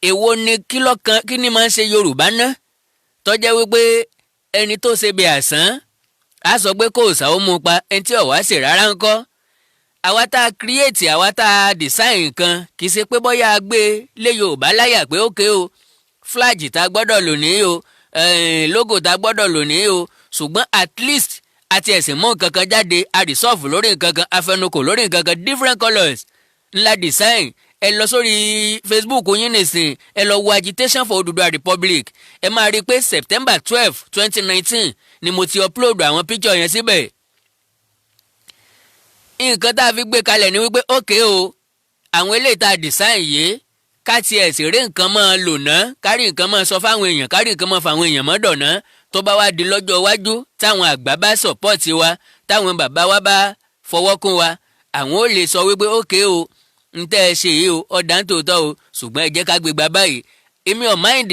Èwo ni kí lọ́kàn, kí ni máa ń ṣe Yorùbá ná, tó jẹ́ wípé ẹni tó ṣe bí àsán á sọ pé kò sá ó mú pa, ẹni tí ò wá ṣe rárá ń kọ́? Àwa tá a create, àwa tá a design nǹkan, kì í ṣe pé bóyá a gbé lé Yorùbá láyà pé ókè o, flag tá a gbọ́dọ̀ lò ní o, logo tá a gbọ́dọ̀ lò ní o. Ṣùgbọ́n at least àti ẹ̀sìn mú nǹkan kan jáde, a resolve lórí nǹkan kan, afẹnukò lórí nǹkan kan. Different colours ńlá design. Ẹ lọ sórí Facebook yín nìsín, ẹ lọ wo Agitation for Oduduwa Republic. Ẹ máa rí i pé September 12, 2019 ni mo ti upload àwọn picture yẹn síbẹ̀. Nǹkan tá a fi gbé kalẹ̀ ni wípé ókè o, àwọn eléyìí tá a design yìí, ká tiẹ̀ sì rí nǹkan máa lò ná, kárí nǹkan máa sọ fáwọn èèyàn, kárí nǹkan máa fáwọn èèyàn mọ́dọ̀ ná. Tó bá wá di lọ́jọ́ iwájú, táwọn àgbà bá support wa, táwọn bàbá wa bá fọwọ́ kún wa, àwọn ò lè sọ wípé ókè o, ń tẹ́ ẹ ṣe yìí o, ọ̀dà ń tòótọ́ o, ṣùgbọ́n ẹ jẹ́ ká gbégbá báyìí. Èmi ò mind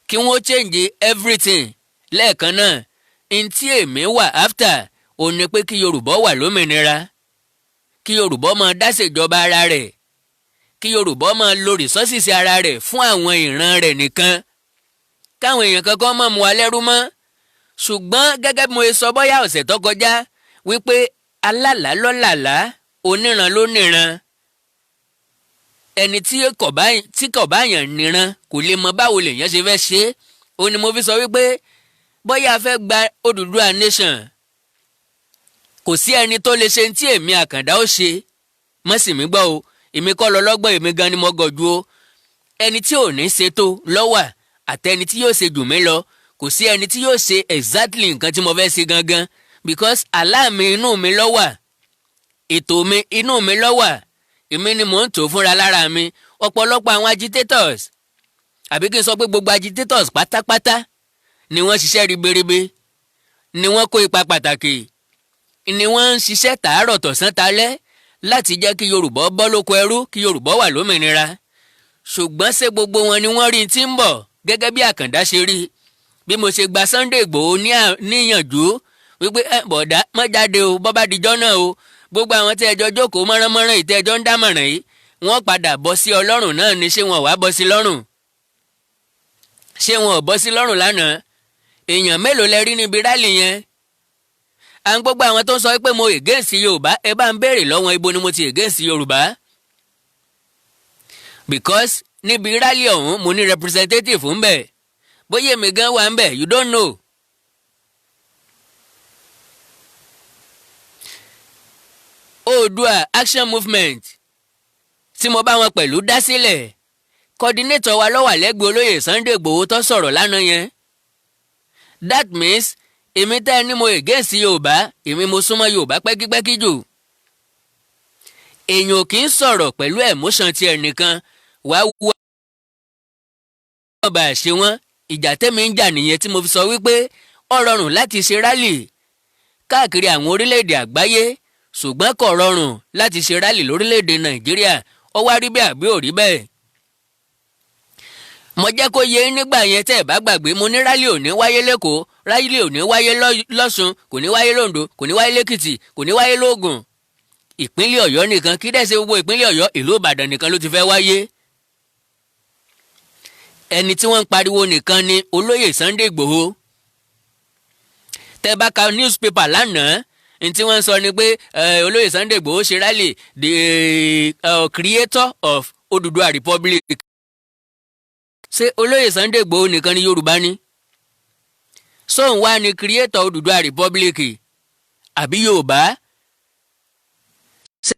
kí wọ́n change everything lẹ́ẹ̀kan náà. N tí èmi wà after ò ní pé kí Yorùbá wà lómìnira, kí Yorùbá máa dá ṣèjọba ara rẹ̀, kí Yorùbá máa lo resources ara rẹ̀ fún àwọn ìran rẹ̀ nìkan, káwọn èèyàn kankan máa mú wa lẹ́rú mọ́. Ṣùgbọ́n gẹ́gẹ́ bí mo sọ bóyá ọ̀sẹ̀ tó kọjá wípé alálàá lọ́làlá, oníran ló níran. Ẹni tí kò bá yàn níran kò lè mọ báwo lèèyàn ṣe fẹ́ ṣe é. Ó ní mo fi sọ wípé bóyá a fẹ́ gba Odùduwà nation, kò sí ẹni tó lè ṣe tí èmi Àkàndá ó ṣe. Mọ́ sì mí gbọ́ o, èmi kọ́ lọ lọ́gbọ́n, èmi gan ni mo gọ̀ ju o. Ẹni tí ò ní ṣe tó lọ́wà àtẹni tí yóò ṣe jù mí lọ. Kò sí ẹni tí yóò ṣe exactly nǹkan tí mo fẹ́ ṣe gangan, because àlá mi, inú mi ló wà, ètò mi, inú mi ló wà, èmi ni mò ń tò fúnra lára mi. Ọ̀pọ̀lọpọ̀ àwọn agitators, àbí kí n sọ pé gbogbo agitators pátápátá, ni wọ́n ṣiṣẹ́ ribiribi, ni wọ́n kó ipa pàtàkì, ni wọ́n ń ṣiṣẹ́ tàárọ̀ tọ̀sán talẹ́ láti jẹ́ kí Yorùbá bọ́ lóko ẹrú, kí Yorùbá wà lómìnira. Ṣùgbọ́n ṣé gbogbo wọn ni wọ́n rí tí ń bọ̀ gẹ́gẹ́ bí Àkàndá ṣe rí? Bí mo ṣe gba Sunday Ìgbòho níyànjú wípé ẹ bọ̀dá má jáde o, bọ́bá dijọ́ náà o, gbogbo àwọn tí ẹjọ́ jókòó mọ́ránmọ́rán yìí, tí ẹjọ́ ń dámọ̀ràn yìí, wọ́n padà bọ́ sí Ọlọ́run náà ni. Ṣé wọn wàá bọ́ sí lọ́rùn? Ṣé wọn ò bọ́ sí lọ́rùn lánàá? Èèyàn mélòó lẹ rí níbi rally yẹn? À ń gbogbo àwọn tó ń sọ pé mo against Yorùbá, ẹ bá ń béèrè lọ́wọ́, ibo ni mo ti against Yorùbá? Because níbi rally ọ̀hún, mo ní representative ń bẹ̀. Bóyá èmi gan wà ń bẹ̀, you don't know. Oòduà Action Movement tí mo bá wọn pẹ̀lú dá sílẹ̀, coordinator wa ló wà lẹ́gbẹ̀ẹ́ olóyè Sunday Igboho tó sọ̀rọ̀ lánàá yẹn. That means èmi tẹ́ ẹ ní mo against Yorùbá, èmi mo súnmọ́ Yorùbá pẹ́kípẹ́kí jù. Èèyàn ò kì í sọ̀rọ̀ pẹ̀lú emotion ti ẹnìkan wàá wú ọba ṣe wọ́n. Ìjà tẹ́mi ń jà nìyẹn tí mo fi sọ wípé ó rọrùn láti ṣe rally káàkiri àwọn orílẹ̀-èdè àgbáyé, ṣùgbọ́n kò rọrùn láti ṣe rally lórílẹ̀-èdè Nàìjíríà. Ó wá rí bẹ́ẹ̀ àbí ò rí bẹ́ẹ̀? Mo jẹ́ kó yé nígbà yẹn, tẹ́ ẹ̀ bá gbàgbé, mo ní rally ò ní wáyé lẹ́kọ̀ọ́, rally ò ní wáyé lọ́ṣun, kò ní wáyé lóńdó, kò ní wáyé lẹ́kìtì, kò ní wáyé lógùn. Ìpínlẹ̀ Ọ̀yọ́ nìkan, kí dẹ̀ ṣe gbogbo ìpínlẹ̀ Ọ̀yọ́, ìlú Ìbàdàn nìkan ló ti fẹ́ wáyé. Ẹni tí wọ́n ń pariwo nìkan ni olóyè Sunday Ìgbòho. Tẹ́ bá ka newspaper lánàá, ní tí wọ́n ń sọ ni pé olóyè Sunday Ìgbòho ṣe rally, the creator of Oduduwa Republic. Ṣé olóyè Sunday Ìgbòho nìkan ni Yorùbá ni? Sóun wá ni creator Oduduwa Republic àbí Yorùbá? Ṣé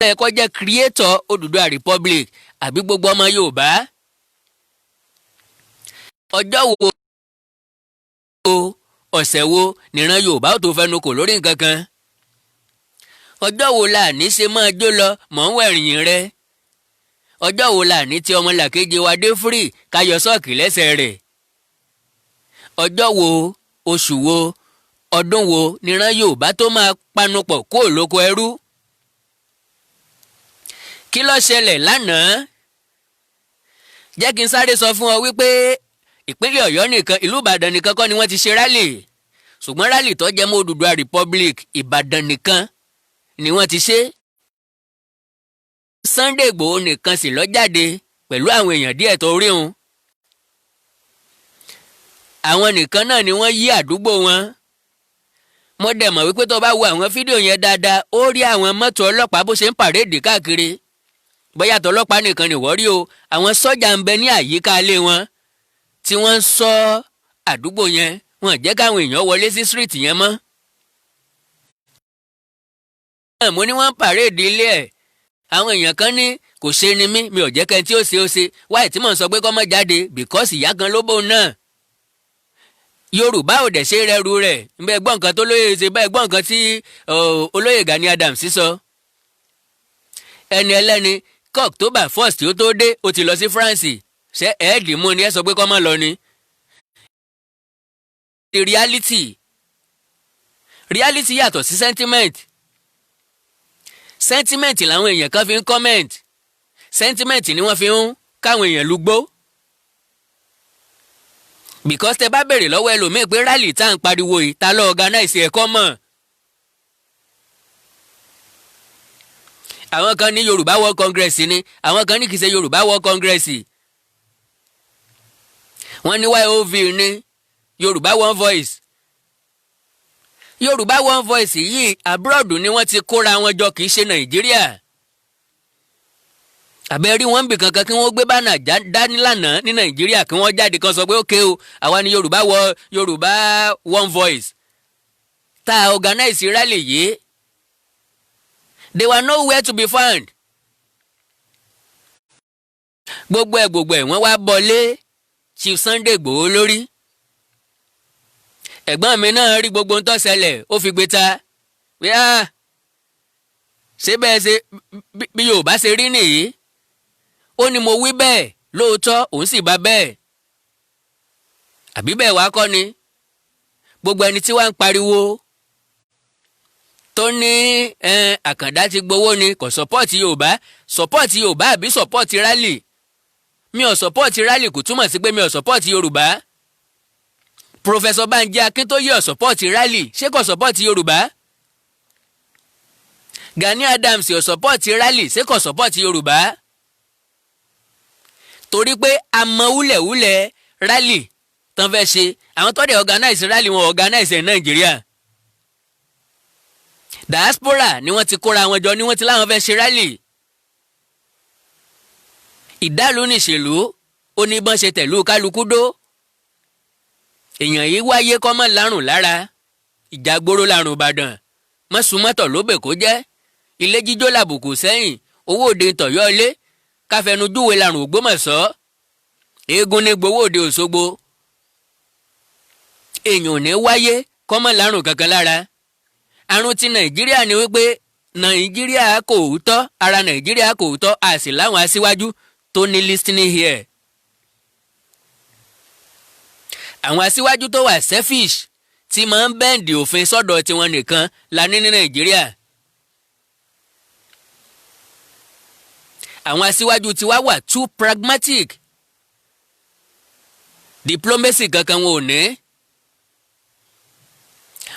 ẹ kọ́ jẹ́ creator Oduduwa Republic àbí gbogbo ọmọ Yorùbá? Ọjọ́ wo, ọ̀sẹ̀ wo nìran Yorùbá ò tó fẹnu kò lórí nǹkan kan? Ọjọ́ wo la ní ṣe máa jó lọ mọ̀ ń wẹ̀rìnyìn rẹ? Ọjọ́ wo la ní tí ọmọlàkejì wa dé free káyọ sọ́ọ̀kì lẹ́sẹ̀ rẹ̀? Ọjọ́ wo, oṣù wo, ọdún wo nìran Yorùbá tó máa panupọ̀ kó lóko ẹrú? Kí ló ṣẹlẹ̀ lánàá? Jẹ́ kí n sáré sọ fún ọ wípé ìpínlẹ̀ Ọ̀yọ́ nìkan, ìlú Ìbàdàn nìkan kọ́ ni wọ́n ti ṣe rally, ṣùgbọ́n rally tó jẹ́ mọ́ Odùduwà Republic, Ìbàdàn nìkan ni wọ́n ti ṣe. Sunday Ìgbòho nìkan sì ló jáde. Pẹ̀lú àwọn èèyàn díẹ̀ tó rí wọn, àwọn nìkan náà ni wọ́n yí àdúgbò wọn. Mo dẹ̀ mọ̀ wípé tó bá wo àwọn fídíò yẹn dáadáa, ó rí àwọn mọ́tò ọlọ́pàá bó ṣe ń parade káàkiri. Bóyá tọlọ́pàá nìkan ni wọ́n rí o, àwọn sọ́jà ń bẹ ní àyíká ilé wọn tí wọ́n ń ṣọ́ àdúgbò yẹn. Wọ́n jẹ́ káwọn èèyàn wọlé sí street yẹn mọ́. Mo ní wọ́n ń parade ilé ẹ̀. Àwọn èèyàn kan ní kò ṣe ni mí, mi ò jẹ́ kẹ́ni tí ó ṣe ó ṣe wáyé tí mò ń sọ pé kó má jáde, because ìyá kan ló bóun náà. Yorùbá ò dẹ̀ ṣe rẹ́rù rẹ̀ nbẹ. Gbọ́ nǹkan tó lóye ṣe báyìí, gbọ́ nǹkan tí olóyè Gani Adams sọ. Ẹni ẹlẹ́ni kí October 1st tí ó tó dé, ó ti lọ sí France. Ṣé ẹ̀ẹ́dì mú ni ẹ sọ pé kó má lọ ni? Reality, reality yàtọ̀ sí sentiment. Sentiment làwọn èèyàn kan fi ń comment, sentiment ni wọ́n fi ń káwọn èèyàn lùgbó, because tẹ bá béèrè lọ́wọ́ ẹlòmíì pé rally tá à ń pariwo yìí, ta ló organize ẹ̀kọ́ mọ̀? Àwọn kan ní Yorùbá World Congress ni, àwọn kan ní kì í ṣe Yorùbá World Congress, wọ́n ní YOV ní Yorùbá One Voice. Yorùbá One Voice yìí, abroad ni wọ́n ti kóra wọn jọ, kì í ṣe Nàìjíríà. Àbẹ rí wọn bì kankan kí wọ́n gbé banner dání lánàá ní Nàìjíríà, kí wọ́n jáde kan sọ pé ókè o, àwa ni Yorùbá wọ Yorùbá One Voice tá a organize rally yìí? They were nowhere to be found. Gbogbo ẹ̀ gbogbo ẹ̀, wọ́n wá bọ́lé Chief Sunday Igboho lórí. Ẹ̀gbọ́n mi náà rí gbogbo ń tó ṣẹlẹ̀, ó fi gbé ta pé ah, ṣé bẹ́ẹ̀ ṣe bí Yorùbá ṣe rí nìyí? Ó ní mo wí bẹ́ẹ̀ lóòótọ́, òun sì bá bẹ́ẹ̀. Àbí bẹ́ẹ̀ wá kọ́ ni? Gbogbo ẹni tí wàá ń pariwo tó ní Àkàndá ti gbowó ni kò support Yorùbá, support Yorùbá àbí support rally? Mi ò support rally kò túmọ̀ sí pé mi ò support Yorùbá. Professor Banji Akíntóyè ò support rally, ṣé kò support Yorùbá? Gani Adams ò support rally, ṣé kò support Yorùbá? Torí pé a mọ wúlẹ̀wúlẹ̀ rally tán fẹ́ ṣe. Àwọn tó dẹ̀ organize rally, wọn organize ẹ̀ Nàìjíríà. Diaspora ni wọ́n ti kóra wọn jọ, ni wọ́n ti láwọn fẹ́ ṣe rally. Ìdálù nìṣèlú, ó ní bọ́n ṣe tẹ̀lú kálukú dó. Èèyàn yìí wáyé kọ́ mọ́ lárùn lára. Ìjàgbóró lárùn Ìbàdàn, mọ́sùmọ́tọ̀ ló bẹ̀ kó jẹ́. Ilé jíjó làbùkù sẹ́yìn, owó òde tọ̀yọ́ ilé, káfẹnujúwe lárùn Ògbómọ̀ṣọ́, eégún ní gbowó òde Òṣogbo. Èèyàn ò ní wáyé kọ́mọ́ lárùn kankan lára. Àrùn ti Nàìjíríà ni wípé Nàìjíríà kò tọ́ ara, Nàìjíríà kò tọ́, a sì láwọn aṣíwájú tó ní listening here. Àwọn aṣíwájú tó wà selfish, tí máa ń bend òfin sọ́dọ̀ tiwọn nìkan la ní ní Nàìjíríà. Àwọn aṣíwájú tiwa wà too pragmatic, diplomacy kankan wọn ò ní.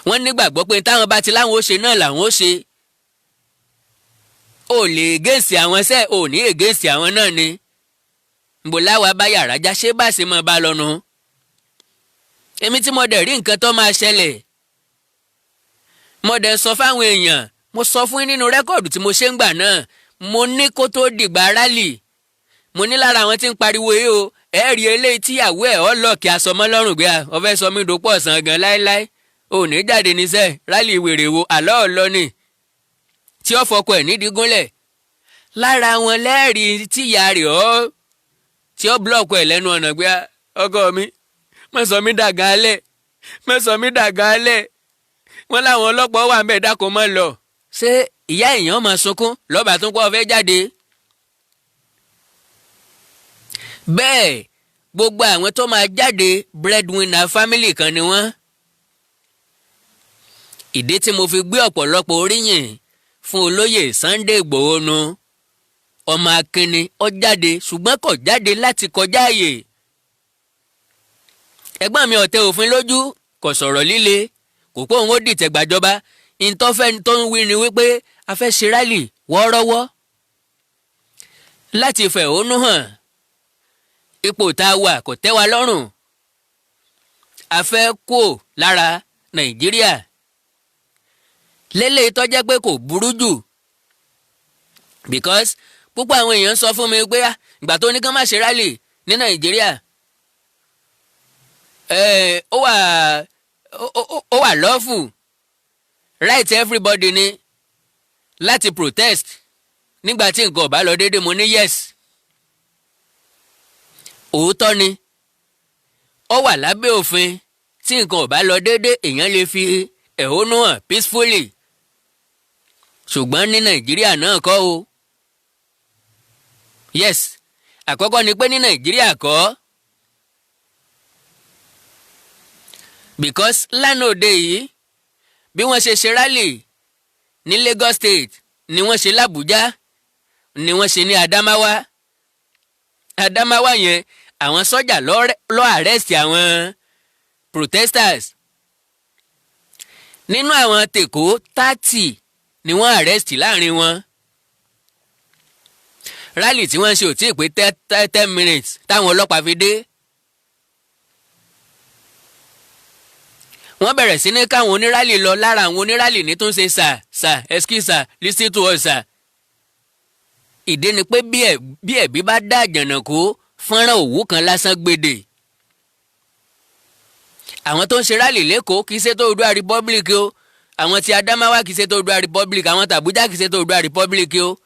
Wọ́n nígbàgbọ́ pé táwọn bá ti láwọn ó ṣe náà làwọn ó ṣe. Ò lè against àwọn sẹ́ ò ní against àwọn náà ni. Nbò láwa bá yàrá já, ṣé bá ṣe máa bá lọ́nu? Èmi tí mo dẹ̀ rí nǹkan tó máa ṣẹlẹ̀, mo dẹ̀ sọ fáwọn èèyàn. Mo sọ fún yín nínú record tí mo ṣe ń gbà náà. Mo ní kó tó dìgbà rally, mo ní lára àwọn tí ń pariwo yìí o, ẹ rí eléyìí tíyàwó ẹ̀ ọ́ lọ́ọ̀kì aṣọ mọ́ lọ́rùn gbé ọ fẹ́ sọ mí dopọ̀ ọ̀sán gan láéláé, ò ní jáde níṣẹ́. Rally wèrè wo àlọ́ ọ̀lọ́ ni tí ó fọkọ ẹ̀ nídìí gúnlẹ̀? Lára wọn lẹ́ẹ̀rí tíyà rẹ̀ ọ́ tí ó block ẹ̀ lẹ́nu ọ̀nà gbé, ọkọ mi, má sọ mí dàgán alẹ́, má sọ mí dàgán alẹ́, wọ́n láwọn ọlọ́pàá wà ń bẹ̀, dákun mọ́ lọ. Ṣé ìyá èèyàn máa sunkún lọ́ba tó ń kọ́ fẹ́ jáde? Bẹ́ẹ̀ gbogbo àwọn tó máa jáde, breadwinner family kan ni wọ́n. Ìdí tí mo fi gbé ọ̀pọ̀lọpọ̀ oríyìn fún olóyè Sunday Ìgbòho nu. Ọmọ akínni, ó jáde, ṣùgbọ́n kò jáde láti kọjá àyè. Ẹ̀gbọ́n mi ọ̀tẹ̀ òfin lójú, kò sọ̀rọ̀ líle, kò pé òun ó dìtẹ̀ gbàjọba. Ìtọ́fẹ́ tó ń wí ni wípé a fẹ́ ṣe rally wọ́ọ́rọ́wọ́ láti fẹ̀hónú hàn. Ipò tá a wà kò tẹ́ wa lọ́rùn, a fẹ́ kúò lára Nàìjíríà lélẹ́yìí tó jẹ́ pé kò burú jù, because púpọ̀ àwọn èèyàn sọ fún mi pé ìgbà tó ní kán má ṣe rally ní Nàìjíríà, ó wà lawful right everybody ni láti protest nígbà tí nǹkan ò bá lọ déédéé. Mo ní yes, òótọ́ ni, ó wà lábẹ́ òfin. Tí nǹkan ò bá lọ déédéé, èèyàn lè fi ẹ̀hónú hàn peacefully, ṣùgbọ́n ní Nàìjíríà náà kọ́ o. Yes, àkọ́kọ́ ni pé ní Nàìjíríà kọ́, because lánàá òde yìí, bí wọ́n ṣe ṣe rally ní Lagos State ni wọ́n ṣe l'Àbújá, ni wọ́n ṣe ní Adamawa. Adamawa yẹn, àwọn sọ́jà lọ arrest àwọn protesters. Nínú àwọn tÈkó, 30 ni wọ́n arrest láàrin wọn. Rally tí wọ́n ṣe ò tí ì pé 10 minutes táwọn ọlọ́pàá fi dé. Wọ́n bẹ̀rẹ̀ sí ní káwọn oní rally lọ. Lára àwọn oní rally ní tó ń ṣe, "Sir, sir, excuse sir, listen to us, sir." Ìdí ni pé bí ẹ̀bí bá dá àjànàkú, fọ́nrán òwú kan lásán gbèdè. Àwọn tó ń ṣe rally l'Ékòó kì í ṣe tó Oòduà Republic o. Àwọn tí Adamawa kì í ṣe tó Oòduà Republic. Àwọn tàbújá kì í ṣe tó Oòduà Republic o.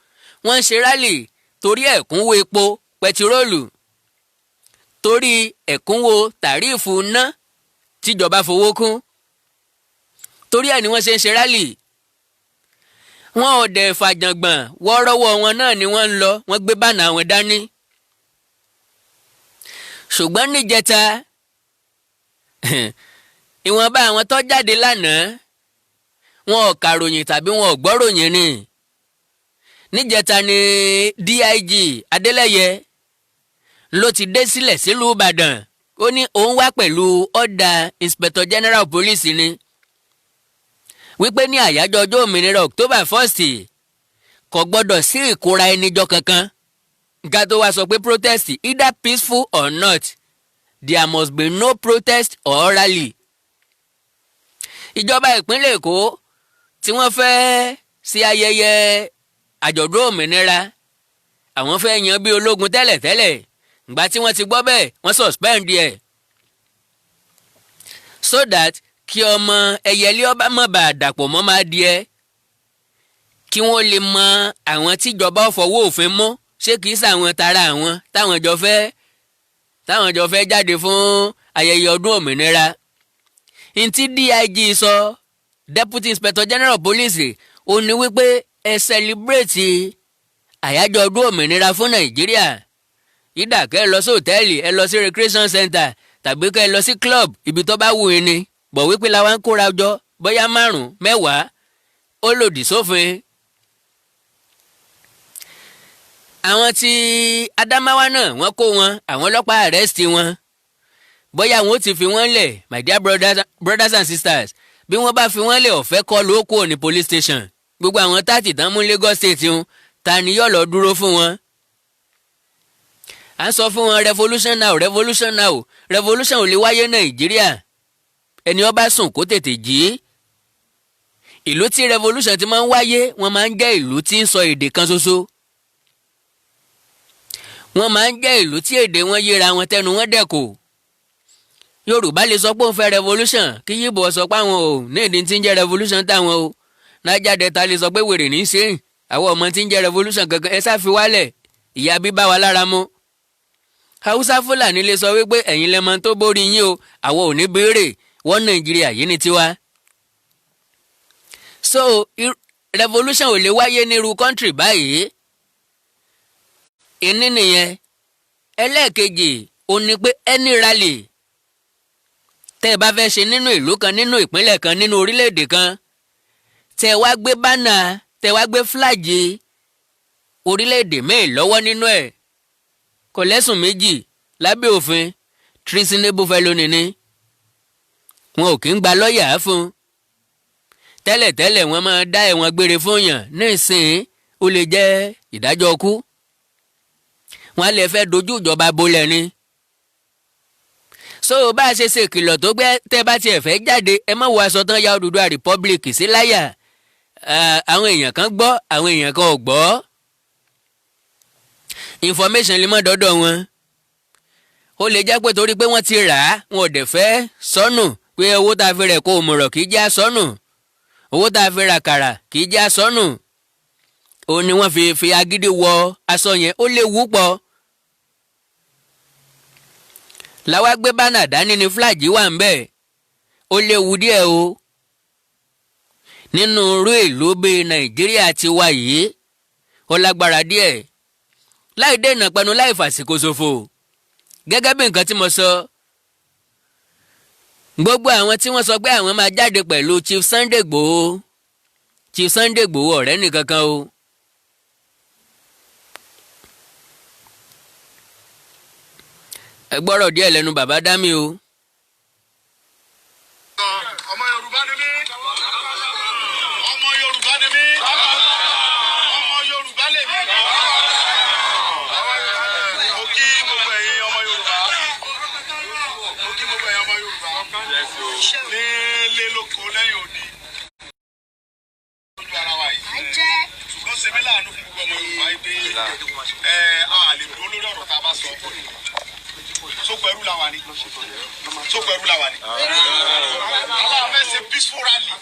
Wọ́n ń ṣe rally torí ẹ̀kúnwó epo pẹtiróòlù, torí ẹ̀kúnwó tariff ná tíjọba fowó kún. Torí ẹ̀ ni wọ́n ṣe ń ṣe rally. Wọn ò dẹ̀ fàjàngbọ̀n, wọ́ọ́rọ́wọ́ wọn náà ni wọ́n ń lọ, wọ́n gbé banner wọn dání. Ṣùgbọ́n níjẹta, ìwọ̀nba àwọn tó jáde lánàá, wọn ò kàròyìn tàbí wọn ò gbọ́ròyìn ni. Níjẹta ni DIG Adeleye ló ti dé sílẹ̀ sílùú Ìbàdàn. Ó ní òun wá pẹ̀lú order Inspector General Police ni, wípé ní àyájọ́ ọjọ́ òmìnira, October 1st, kò gbọ́dọ̀ sí ìkóra ẹni jọ kankan. Nǹkan tó wá sọ pé protest, either peaceful or not, there must be no protest or rally. Ìjọba ìpínlẹ̀ Èkó tí wọ́n fẹ́ ṣe ayẹyẹ àjọ̀dún òmìnira, àwọn fẹ́ yan bí ológun tẹ́lẹ̀tẹ́lẹ̀. Ìgbà tí wọ́n ti gbọ́ bẹ́ẹ̀, wọ́n suspend ẹ̀ so that kí ọmọ ẹyẹlé ọba má bàa dàpọ̀ mọ́ máa di ẹ́, kí wọ́n lè mọ àwọn tíjọba fọwọ́ òfin mú, ṣé kìí ṣàwọn tara àwọn táwọn jọ fẹ́ jáde fún ayẹyẹ ọdún òmìnira. Ntí DIG sọ, Deputy Inspector General Police, ó ní wípé ẹ celebrate àyájọ́ ọdún òmìnira fún Nàìjíríà, ìdá kẹ́ ẹ lọ sí hòtẹ́ẹ̀lì, ẹ lọ sí recreation center, tàbí kẹ́ ẹ lọ sí club, ibi tó bá wù yín ni bọ̀, wípé la wá ń kóra jọ bóyá márùn-ún, 10, ó lòdì sófin. Àwọn tí Adamawa náà, wọ́n kó wọn, àwọn ọlọ́pàá arrest wọn. Bóyá wọn ó ti fi wọ́n lẹ̀. My dear brothers and sisters, bí wọ́n bá fi wọ́n lẹ̀, ọ̀fẹ́ kọ́ ló kúrò ní police station. Gbogbo àwọn 30 tán mú Lagos State ń, ta ni yóò lọ dúró fún wọn? À ń sọ fún wọn, revolution now, revolution now. Revolution ò lè wáyé Nàìjíríà. Ẹni ó bá sùn kó tètè jí. Ìlú tí revolution ti máa ń wáyé, wọ́n máa ń jẹ́ ìlú tí ń sọ èdè kan ṣoṣo, wọ́n máa ń jẹ́ ìlú tí èdè wọn yéra wọn, tẹnu wọn dẹ̀ kò. Yorùbá lè sọ pé òun fẹ́ revolution, kí Yíbò sọ pé àwọn ò ní ìdí tí ń jẹ́ revolution táwọn o. Niger Delta lè sọ pé wèrè ní í ṣe, àwọn ọmọ tí ń jẹ́ revolution kankan, ẹ sáfi wálẹ̀, ìyá bíbá wa lára mu. Haúsá Fúlàní lè sọ wípé ẹ̀yin lẹ́mọ tó borí yín o, àwọn ò ní béèrè, wọ́n Nàìjíríà yìí ní tiwa. So revolution ò lè wáyé nírú country báyìí. Ìní nìyẹn. Ẹlẹ́ẹ̀kejì ó ní pé any rally tẹ́ ẹ bá fẹ́ ṣe nínú ìlú kan, nínú ìpínlẹ̀ kan, nínú orílẹ̀-èdè kan, tẹ́ ẹ wá gbé banner, tẹ́ ẹ wá gbé flag orílẹ̀-èdè míì lọ́wọ́ nínú ẹ̀, kò lẹ́sùn méjì lábẹ́ òfin. Treasonable felony ni. Wọn ò kí ń gba lọ́ọ̀yà fún. Tẹ́lẹ̀tẹ́lẹ̀, wọ́n máa dá ẹ̀wọ̀n gbére fún yàn. Nísìnyí, ó lè jẹ́ ìdájọ́ kú. Wọ́n á lè fẹ́ dojú ìjọba bolẹ̀ ni. So bá a ṣe ṣe ìkìlọ̀ tó gbé, tẹ́ bá tiẹ̀ fẹ́ jáde, ẹ má wọ aṣọ tán ya Odùduwà Republic sí láyà. Àwọn èèyàn kan gbọ́, àwọn èèyàn kan ò gbọ́. Information lè mọ́ dọ́dọ̀ wọn. Ó lè jẹ́ pé torí pé wọ́n ti rà á, wọn ò dẹ̀ fẹ́ sọnù, pé owó tá a fi rẹ̀ kó òmùrọ̀ kì í já sọnù, owó tá a fi rà kàrà kì í já sọnù, òun ni wọ́n fi agídí wọ aṣọ yẹn. Ó léwu pọ̀. Làwa gbé banner dání ní flag wà ń bẹ̀. Ó léwu díẹ̀ o nínú irú ìlú bíi Nàìjíríà ti wà yìí. Ó lágbára díẹ̀. Láì dènà pẹnu, láì fàsìkò ṣòfò, gẹ́gẹ́ bí nǹkan tí mo sọ, gbogbo àwọn tí wọ́n sọ pé àwọn máa jáde pẹ̀lú Chief Sunday Igboho, Chief Sunday Igboho ọ̀rẹ́ nìkankan o. Ẹ gbọ́rọ̀ díẹ̀ lẹ́nu bàbá Dámi o. Ọmọ Yorùbá ni mí, ọmọ Yorùbá ni mí, ọmọ Yorùbá lèmi. Mo kí gbogbo ẹ̀yin ọmọ Yorùbá, mo kí gbogbo ẹ̀yin ọmọ Yorùbá nílé, lóko, lẹ́yìn odi, lójú ara wa yìí. Ṣùgbọ́n ṣe mí láàánú fún gbogbo ọmọ Yorùbá yìí pé ẹ a lè dúró lórí ọ̀rọ̀ tá a bá sọ. Sóko ẹrú la wà ní, sóko ẹrú la wà ní. Aláwọ̀ fẹ́ ṣe peaceful rally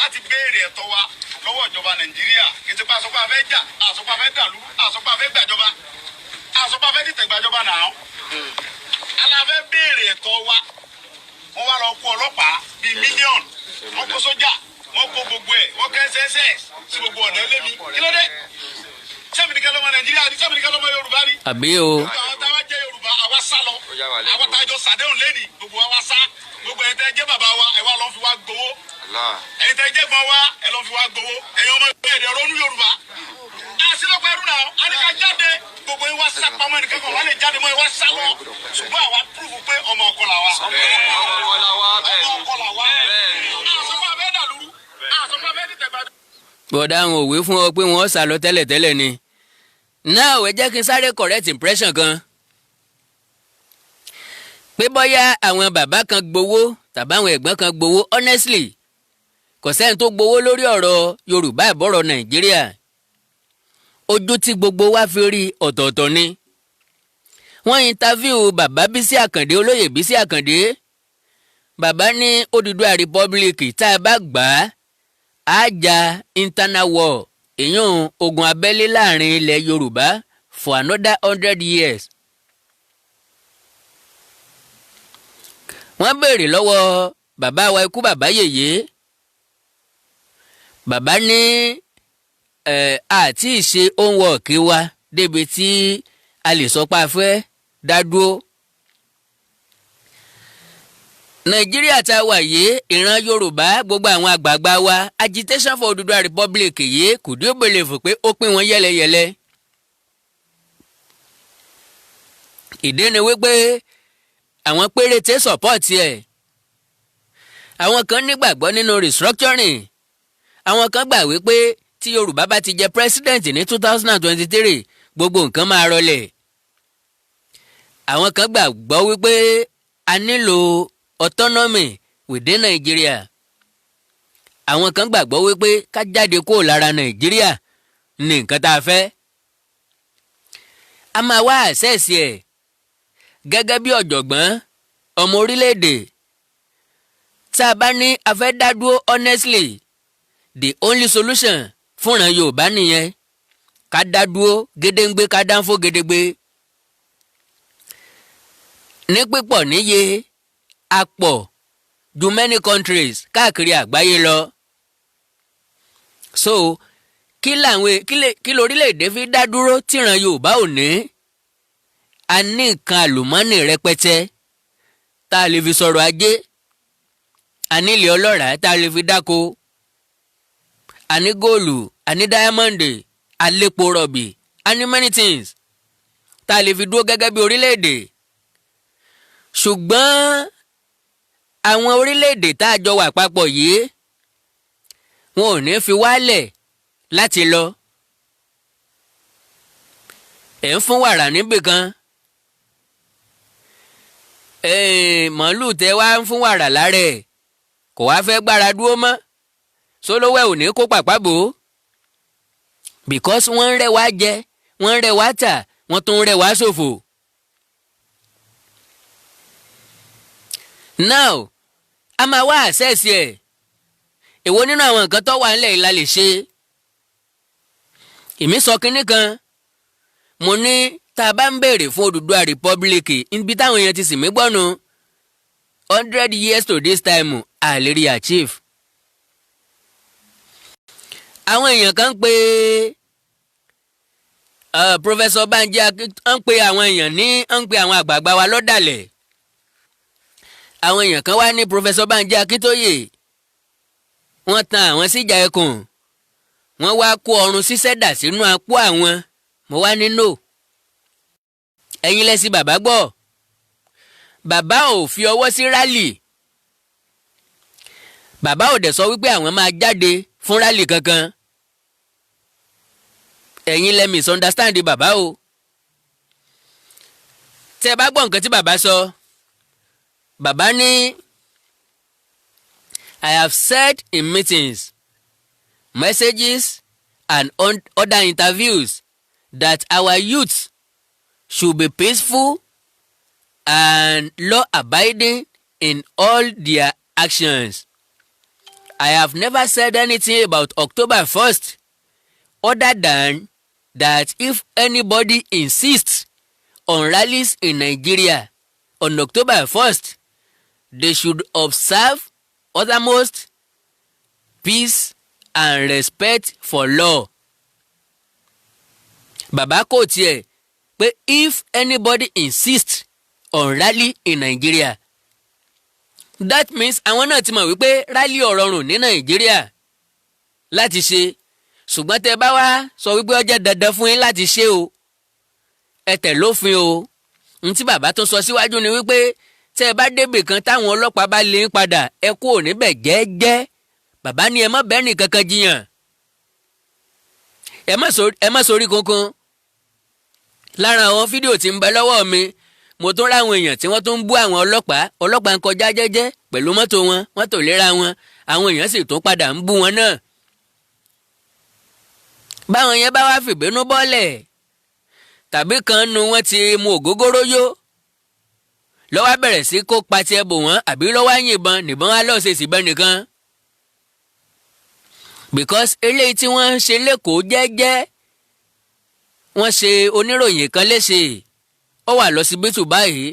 láti béèrè ẹ̀tọ́ wa lọ́wọ́ ìjọba Nàìjíríà. Kì í ṣe pé àsọpọ̀ afẹ́ jà, àsọpọ̀ afẹ́ dàlú, àsọpọ̀ afẹ́ gbàjọba, àsọpọ̀ afẹ́ dìtẹ̀ gbàjọba náà. Aláfẹ́ béèrè ẹ̀tọ́ wa, wọ́n wá lọ kó ọlọ́pàá bíi mílíọ̀nù, wọ́n kó sójà, wọ́n kó gbogbo ẹ̀, wọ́n kẹ́ SSS sí gbogbo ọ̀nà ẹlẹ́mi. Kí ló dé? Sẹ́mi nìkan lọ́mọ Nàìjíríà ni? Sẹ́mi nìkan lọ́mọ Yorùbá ni? Àbí o. Gbogbo àwọn táwa jẹ́ Yorùbá, àwa sá lọ. Àwọn tá a jọ sàdéhùn lẹ́nìí, gbogbo wa wá sá. Gbogbo ẹ̀yin tẹ́ jẹ́ bàbá wa, ẹ wá lọ́ fi wá gbowó. Ẹ̀yin tẹ́ jẹ́ gbọ́n wa, ẹ lọ́ fi wá gbowó. Ẹ̀yin ọmọ ẹ̀dẹ̀ ronú Yorùbá àsìlọ́pọ̀ ẹrú náà àníkà jáde. Gbogbo yín wá sá pamọ́, ẹnìkan kan wà lè jáde mọ́, ẹ wá sá lọ. Ṣùgbọ́n àwa prove pé ọmọ ọkọ là wa, ọmọ ọkọ là wa. Àsọfún abẹ́ dàlúrú, àsọfún abẹ́ dìtẹ̀gbàdì. Bọ̀dá, àwọn òwe fún ọ pé wọ́n sá lọ tẹ́lẹ̀tẹ́lẹ̀ ni. Now, ẹ jẹ́ kí n sáré correct impression kan pé bóyá àwọn bàbá kan gbowó tàbí àwọn ẹ̀gbọ́n kan gbowó. Honestly, kò sẹ́ni tó gbowó lórí ọ̀rọ̀ Yorùbá ìbọ̀rọ̀ Nàìjíríà. Ojú tí gbogbo wa fi rí ọ̀tọ̀ọ̀tọ̀ ni. Wọ́n interview bàbá Bísí Àkàndé, olóyè Bísí Àkàndé. Bàbá ní Odùduwà Republic, tá a bá gbà á, á ja internal war, èyàn ogun abẹ́lé láàrin ilẹ̀ Yorùbá for another 100 years. Wọ́n béèrè lọ́wọ́ bàbá wa ikú bàbá yèyé. Bàbá ní ẹ̀ àti ìṣe homework wa débi tí a lè sọ pé a fẹ́ dá dúró. Nàìjíríà tá a wà yìí, ìran Yorùbá, gbogbo àwọn àgbààgbà wa, agitation for Odùduwà Republic yìí, kò dé believe pé ó pín wọn yẹ́lẹyẹ̀lẹ. Ìdí ni wípé àwọn péréte support ẹ̀. Àwọn kan nígbàgbọ́ nínú restructuring. Àwọn kan gbà wípé tí Yorùbá bá ti jẹ president ní 2023, gbogbo nǹkan máa rọlẹ̀. Àwọn kan gbàgbọ́ wípé a nílò autonomy within Nigeria. Àwọn kan gbàgbọ́ wípé ká jáde kúrò lára Nàìjíríà ní nǹkan tá a fẹ́. A máa wá assess ẹ̀ gẹ́gẹ́ bí ọ̀jọ̀gbọ́n ọmọ orílẹ̀-èdè. Tá a bá ní a fẹ́ dá dúró, honestly, the only solution fúnra Yorùbá nìyẹn, ká dá dúró gédéǹgbé, ká dánfó gédégbé. Ní pípọ̀ níye, a pọ̀ ju many countries káàkiri àgbáyé lọ. So kí làwọn kí lórílẹ̀‐èdè fi dá dúró tíran Yorùbá ò ní? A ní nǹkan àlùmọ́nì rẹpẹtẹ tá a lè fi sọ̀rọ̀ ajé. A ní ilẹ̀ ọlọ́ràá tá a lè fi dáko. A ní góòlù, a ní diamond, a lépo rọ̀bì, a ní many things tá a lè fi dúró gẹ́gẹ́ bí orílẹ̀-èdè. Ṣùgbọ́n àwọn orílẹ̀-èdè tá a jọ wà papọ̀ yìí, wọn ò ní fi wálẹ̀ láti lọ. Ẹ̀ ń fún wàrà níbì kan. Màálù tẹ wá ń fún wàrà lára ẹ̀ kò wá fẹ́ gbára dúró mọ́, sólówẹ́ ò ní kó pàpà bò ó, because wọ́n ń rẹ́ wá jẹ, wọ́n ń rẹ́ wá tà, wọ́n tún ń rẹ́ wá ṣòfò. Now a máa wá assess ẹ̀. Èwo nínú àwọn nǹkan tó wà nílẹ̀ yìí la lè ṣe? Èmi sọ kinní kan, mo ní tá a bá ń béèrè fún Odùduwà Republic, níbi táwọn èèyàn ti sì mí gbọ́nu, 100 years to this time, a lè rí achieve. Àwọn èèyàn kan ń pe Professor Banji, ń pe àwọn èèyàn ní, ń pe àwọn àgbààgbà wa lọ́dàlẹ̀. Àwọn èèyàn kan wá ní Professor Banji Akíntóyè, wọ́n tan àwọn síjà ẹkùn, wọ́n wá kó ọrùn ṣíṣẹ́ dà sínú apó àwọn. Mo wá ní no, ẹ̀yin lẹ́sìn bàbá gbọ́. Bàbá ò fi ọwọ́ sí rally, bàbá ò dẹ̀ sọ wípé àwọn máa jáde fún rally kankan. Ẹ̀yin lẹ misunderstand bàbá o. Tẹ́ ẹ bá gbọ́ nǹkan tí bàbá sọ, bàbá ní, "I have said in meetings, messages and other interviews that our youths should be peaceful and law-abiding in all their actions. I have never said anything about October 1st other than that if anybody insists on rallies in Nigeria on October 1st, they should observe uttermost peace and respect for law." Bàbá kò tiẹ̀ pé if anybody insists on rally in Nigeria, that means àwọn náà ti mọ̀ wípé rally ò rọrùn ní Nàìjíríà láti ṣe, ṣùgbọ́n tẹ bá wá sọ wípé ó jẹ́ dandan fún yín láti ṣe o, ẹ tẹ̀ lófin o. N tí bàbá tún sọ síwájú ni wípé tẹ́ ẹ bá débì kan táwọn ọlọ́pàá bá lé ń padà, ẹ kúrò níbẹ̀ jẹ́ẹ́jẹ́. Bàbá ní ẹ má bẹ́ẹ̀ nìkankan jiyàn, ẹ má sorí kunkun. Lára àwọn fídíò tí ń bẹ lọ́wọ́ mi, mo tún ráwọn èèyàn tí wọ́n tún ń bú àwọn ọlọ́pàá. Ọlọ́pàá ń kọjá jẹ́jẹ́ pẹ̀lú mọ́tò wọn, wọ́n tò léra wọn, àwọn èèyàn sì tún padà ń bú wọn náà. Báwọn yẹn bá wá fìbínú bọ́lẹ̀, tàbí kan nu wọn ti mu ògógóró yó, lọ́wọ́ bẹ̀rẹ̀ sí kó patí ẹ bò wọ́n, àbí lọ́wọ́ yìnbọn nìbọn wá lọ́ọ́ ṣe síbẹ̀ nìkan, because eléyìí tí wọ́n ń ṣe lẹ́kọ̀ọ́ jẹ́jẹ́, wọ́n ṣe oníròyìn kan léṣe, ó wà lọ́sibítù báyìí.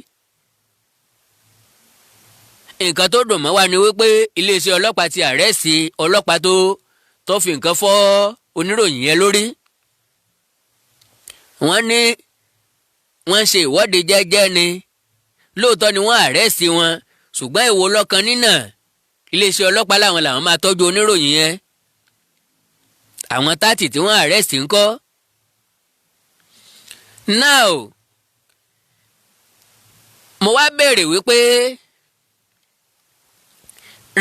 Nǹkan tó dùn mọ́ wa ni wípé iléeṣẹ́ ọlọ́pàá ti arrest ọlọ́pàá tó fi nǹkan fọ́ oníròyìn yẹn lórí. Wọ́n ní wọ́n ṣe ìwọ́de jẹ́jẹ́ ni. Lóòótọ́ ni wọ́n arrest wọn, ṣùgbọ́n èwo lọ́kàn nínà? Iléeṣẹ́ ọlọ́pàá làwọn làwọn máa tọ́jú oníròyìn yẹn. Àwọn 30 tí wọ́n arrest ńkọ́? Now mo wá béèrè wípé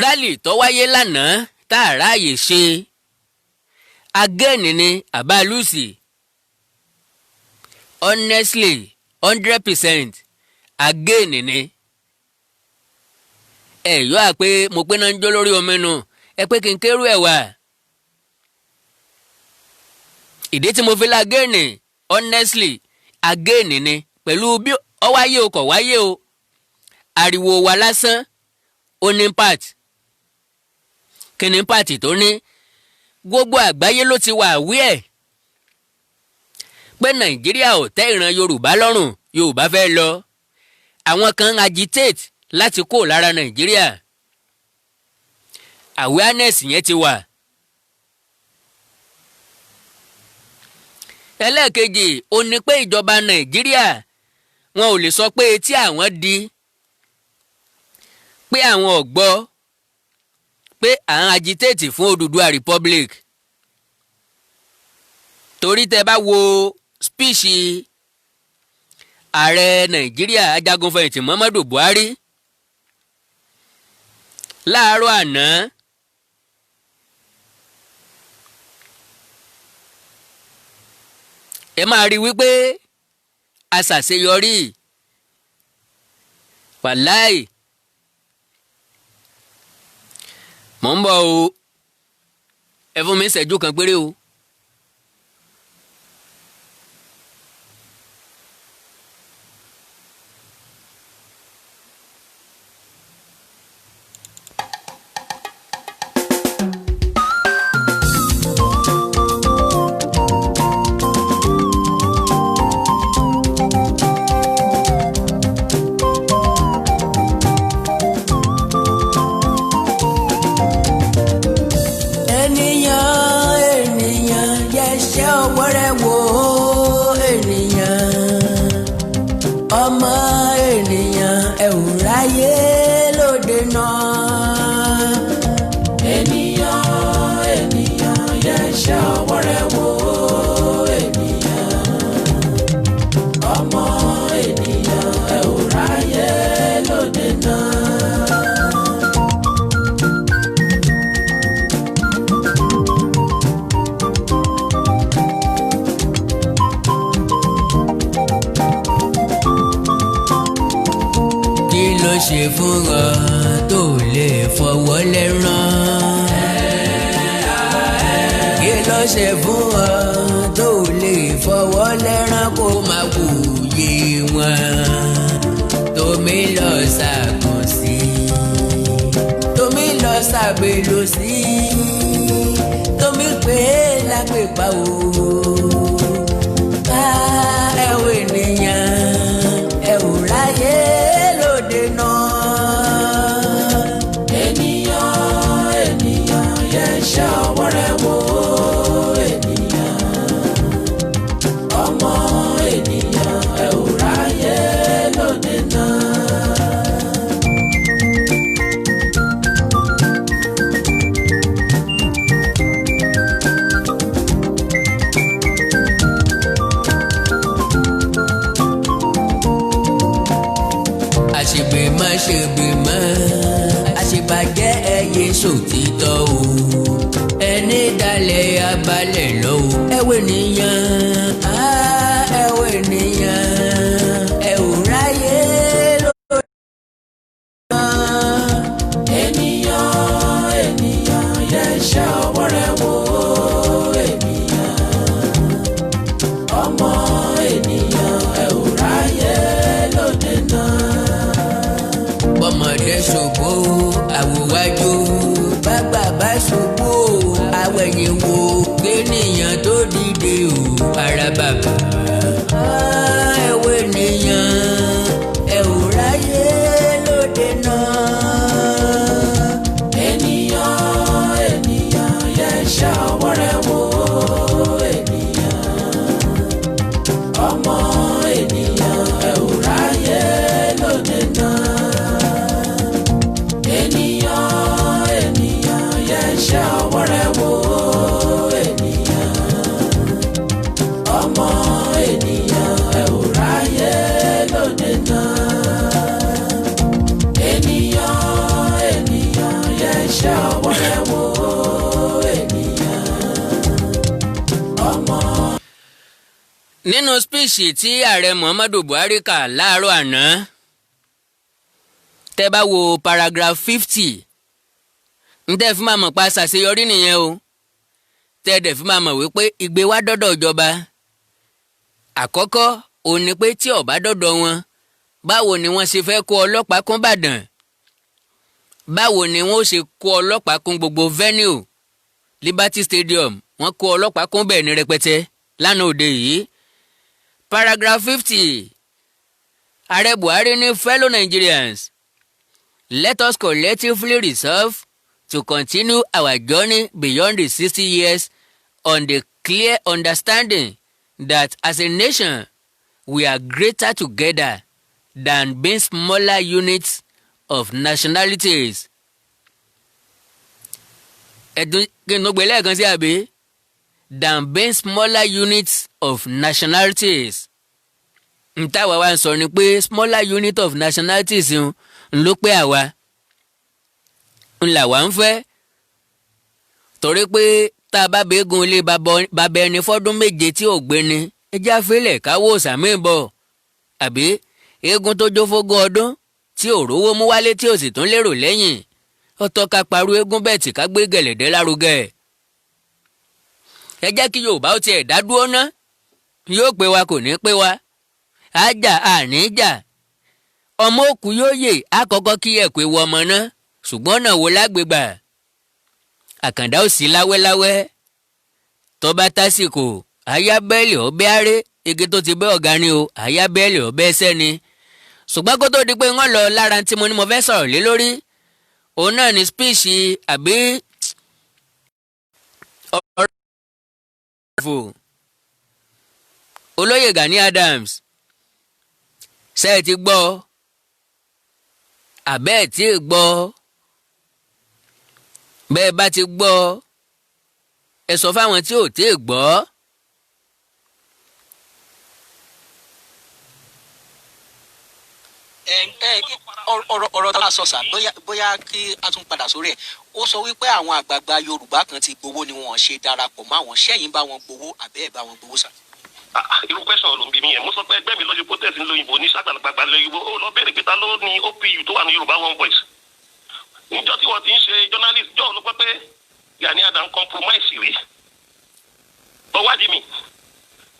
rally tó wáyé lánàá tá a ráàyè ṣe, a gain ni àbí a lose? Honestly, 100%, a gain ni. Ẹ yọ à pé mo pé náà ń jó lórí omi nu, ẹ pé kí n kérú ẹ̀ wá. Ìdí tí mo fi la gain, honestly, a gain ni. Pẹ̀lú bí ọ wáyé o, kò wáyé o, ariwo wa lásán ó ní impact. Kí ni impact tó ní? Gbogbo àgbáyé ló ti wà aware pé Nàìjíríà ò tẹ́ ìran Yorùbá lọ́rùn, Yorùbá fẹ́ lọ. Àwọn kan agitate láti kó lára Nàìjíríà. Awareness yẹn ti wà. Ẹlẹ́ẹ̀kejì ó ní pé ìjọba Nàìjíríà, wọn ò lè sọ pé etí àwọn di, pé àwọn ò gbọ́ pé à ń agitate fún Odùduwà Republic, torí tẹ́ bá wo speech ààrẹ Nàìjíríà, ajagunfẹ̀yìntì Muhammadu Buhari, láàárọ̀ àná, ẹ máa rí wípé a ṣàṣeyọrí. Wàláì, mò ń bọ̀ o. Ẹ fún mi ìṣẹ́jú kan péré o. Ènìyàn, ènìyàn, yẹsẹ ọwọ́ rẹ wò ó. Ènìyàn, ọmọ ènìyàn, ẹ ò ráyé lóde náà. Ènìyàn, ènìyàn, yẹsẹ ọwọ́ rẹ wò ó. Ènìyàn, ọmọ ènìyàn, ẹ ò ráyé lóde náà. Kí ló ṣe fún ọ tó lè fọwọ́ lẹ́rán? Kí ló ṣe fún ọ tó lè fọwọ́ lẹ́rán kó máa wòye wọn? Tómi lọ ṣàgùn sí, tómi lọ ṣàgbélò sí, tómi pé lápèpá o. Ká ẹ wo ènìyàn, ẹ ò ráyé lóde náà. Ènìyàn, ènìyàn, yẹsẹ ọwọ́ rẹ wò ó. Ènìyàn, ọmọ ènìyàn, ẹ ò ráyé lóde náà. Àṣegbè má ṣègbè mọ́, àṣebàjẹ́, ẹyẹ sòtítọ́ o. Ẹni dalẹ̀ abalẹ̀ lọ o. Ẹwẹ́ nìyẹn, ẹwẹ́ nìyẹn, ẹ ò ráyé lóde. Ènìyàn, ènìyàn, yẹsẹ ọwọ́ rẹ wò ó. Ènìyàn, ọmọ ènìyàn, ẹ ò ráyé lóde náà. Bọ́mọdé ṣubú, àwòwájú; bàgbà bá ṣubú, àwẹ̀yìn wò. Kéèyàn tó dìde o, ara bàbà. Ẹ̀wọ̀ ènìyàn, ẹ ò ráyé lóde náà. Ènìyàn, ènìyàn, yẹsẹ ọwọ́ rẹ wò ó. Ènìyàn, ọmọ ènìyàn, ẹ ò ráyé lóde náà. Ènìyàn, ènìyàn, yẹsẹ ọwọ́ rẹ wò ó. Ènìyàn, ọmọ ènìyàn, ẹ ò ráyé lóde náà. Ènìyàn, ènìyàn, yẹsẹ ọwọ́ rẹ wò ó. Ènìyàn, ọmọ. Nínú speech tí ààrẹ Muhammadu Buhari kà láàárọ̀ àná, tẹ́ bá wo paragraph 50, ń tẹ́ fi máa mọ̀ pa ṣàṣeyọrí nìyẹn o, tẹ́ dẹ̀ fi máa mọ̀ wípé ìgbé wa dọ́dọ̀ ìjọba. Àkọ́kọ́ òun ni pé tí ó bá dọ́dọ̀ wọn, báwo ni wọ́n ṣe fẹ́ kó ọlọ́pàá kún Ìbàdàn? Báwo ni wọ́n ṣe kó ọlọ́pàá kún gbogbo venue? Liberty Stadium, wọ́n kó ọlọ́pàá kún bẹ́ẹ̀ ní rẹpẹtẹ lánàá òde yìí. Paragraph 50, ààrẹ Buhari ní, "Fellow Nigerians, let us collectively resolve to continue our journey beyond the 60 years on the clear understanding that as a nation we are greater together than being smaller units of nationalities." Ẹ̀dùn kí n tó gbé lẹ́ẹ̀kan sí àbí? Than being smaller units of nationalities. Ntàwa wa ń sọ ni pé smaller unit of nationalities ń ló pé àwa ń là wá ń fẹ́, torí pé tá a bá bẹ́ẹ̀gùn ilé bàbá ẹni fọ́dún 7 tí ò gbé ni, ẹjẹ́ àfẹ́lẹ̀ káwọ́ sàmì bọ̀, àbí eégún tó jó fógún ọdún tí Tí ò rówó mú wálé, tí ò sì tún lérò lẹ́yìn, ó tọ́ ká parú eégún bẹ́ẹ̀ tí ká gbé gẹ̀lẹ̀dẹ́ lárugẹ. Ẹ jẹ́ kí Yorùbá ó tiẹ̀ dá dúró ná. Yóò pé wa, kò ní pé wa, àjà àní jà, ọmọ òkú yóò yè. Àkọ́kọ́ kí ẹ̀kú ewu ọmọ náà, ṣùgbọ́n ọ̀nà wo lágbègbà? Àkàndá ò sí láwẹ́láwẹ́. Tó bá tásìkò, àyà bẹ́ẹ̀lì ọbẹ̀ aré igi tó ti bẹ́ ọ̀gá ni o, àyà bẹ́ẹ̀lì ọbẹ̀ ẹsẹ̀ ni. Ṣùgbọ́n kó tó di pé wọ́n lọ, lára tí mo ní mo fẹ́ sọ̀rọ̀ lé lórí, òun náà ni speech àbí ọ̀rọ̀ olóyè Gani Adams. Ṣé ẹ ti gbọ́ àbẹ́ ẹ̀ tí ì gbọ́? Bẹ́ẹ̀ bá ti gbọ́, ẹ sọ fáwọn tí ò tí ì gbọ́. Ẹ ọ̀rọ̀ tá a sọ sà, bóyá kí a tún padà sórí ẹ̀. Ó sọ wípé àwọn àgbààgbà Yorùbá kan ti gbowó ni wọ́n ṣe darapọ̀ mọ́ àwọn. Sẹ́yìn bá wọn gbowó àbẹ́ ẹ̀ bá wọn gbowó sà? Ah, ah, irú question ló ń bi mí yẹn. Mo sọ pé ẹgbẹ́ mi lọ́jọ́ protest ń lo òyìnbó ní sàgbàlagbà lóyìnbó. Ó lọ béèrè pé ta ló ní OPU tó wà ní Yorùbá One Voice. Níjọ́ tí wọ́n ti ń ṣe journalist jọ́ ló pẹ́ pé Gani Adams compromise rí lọ́wádìí mi.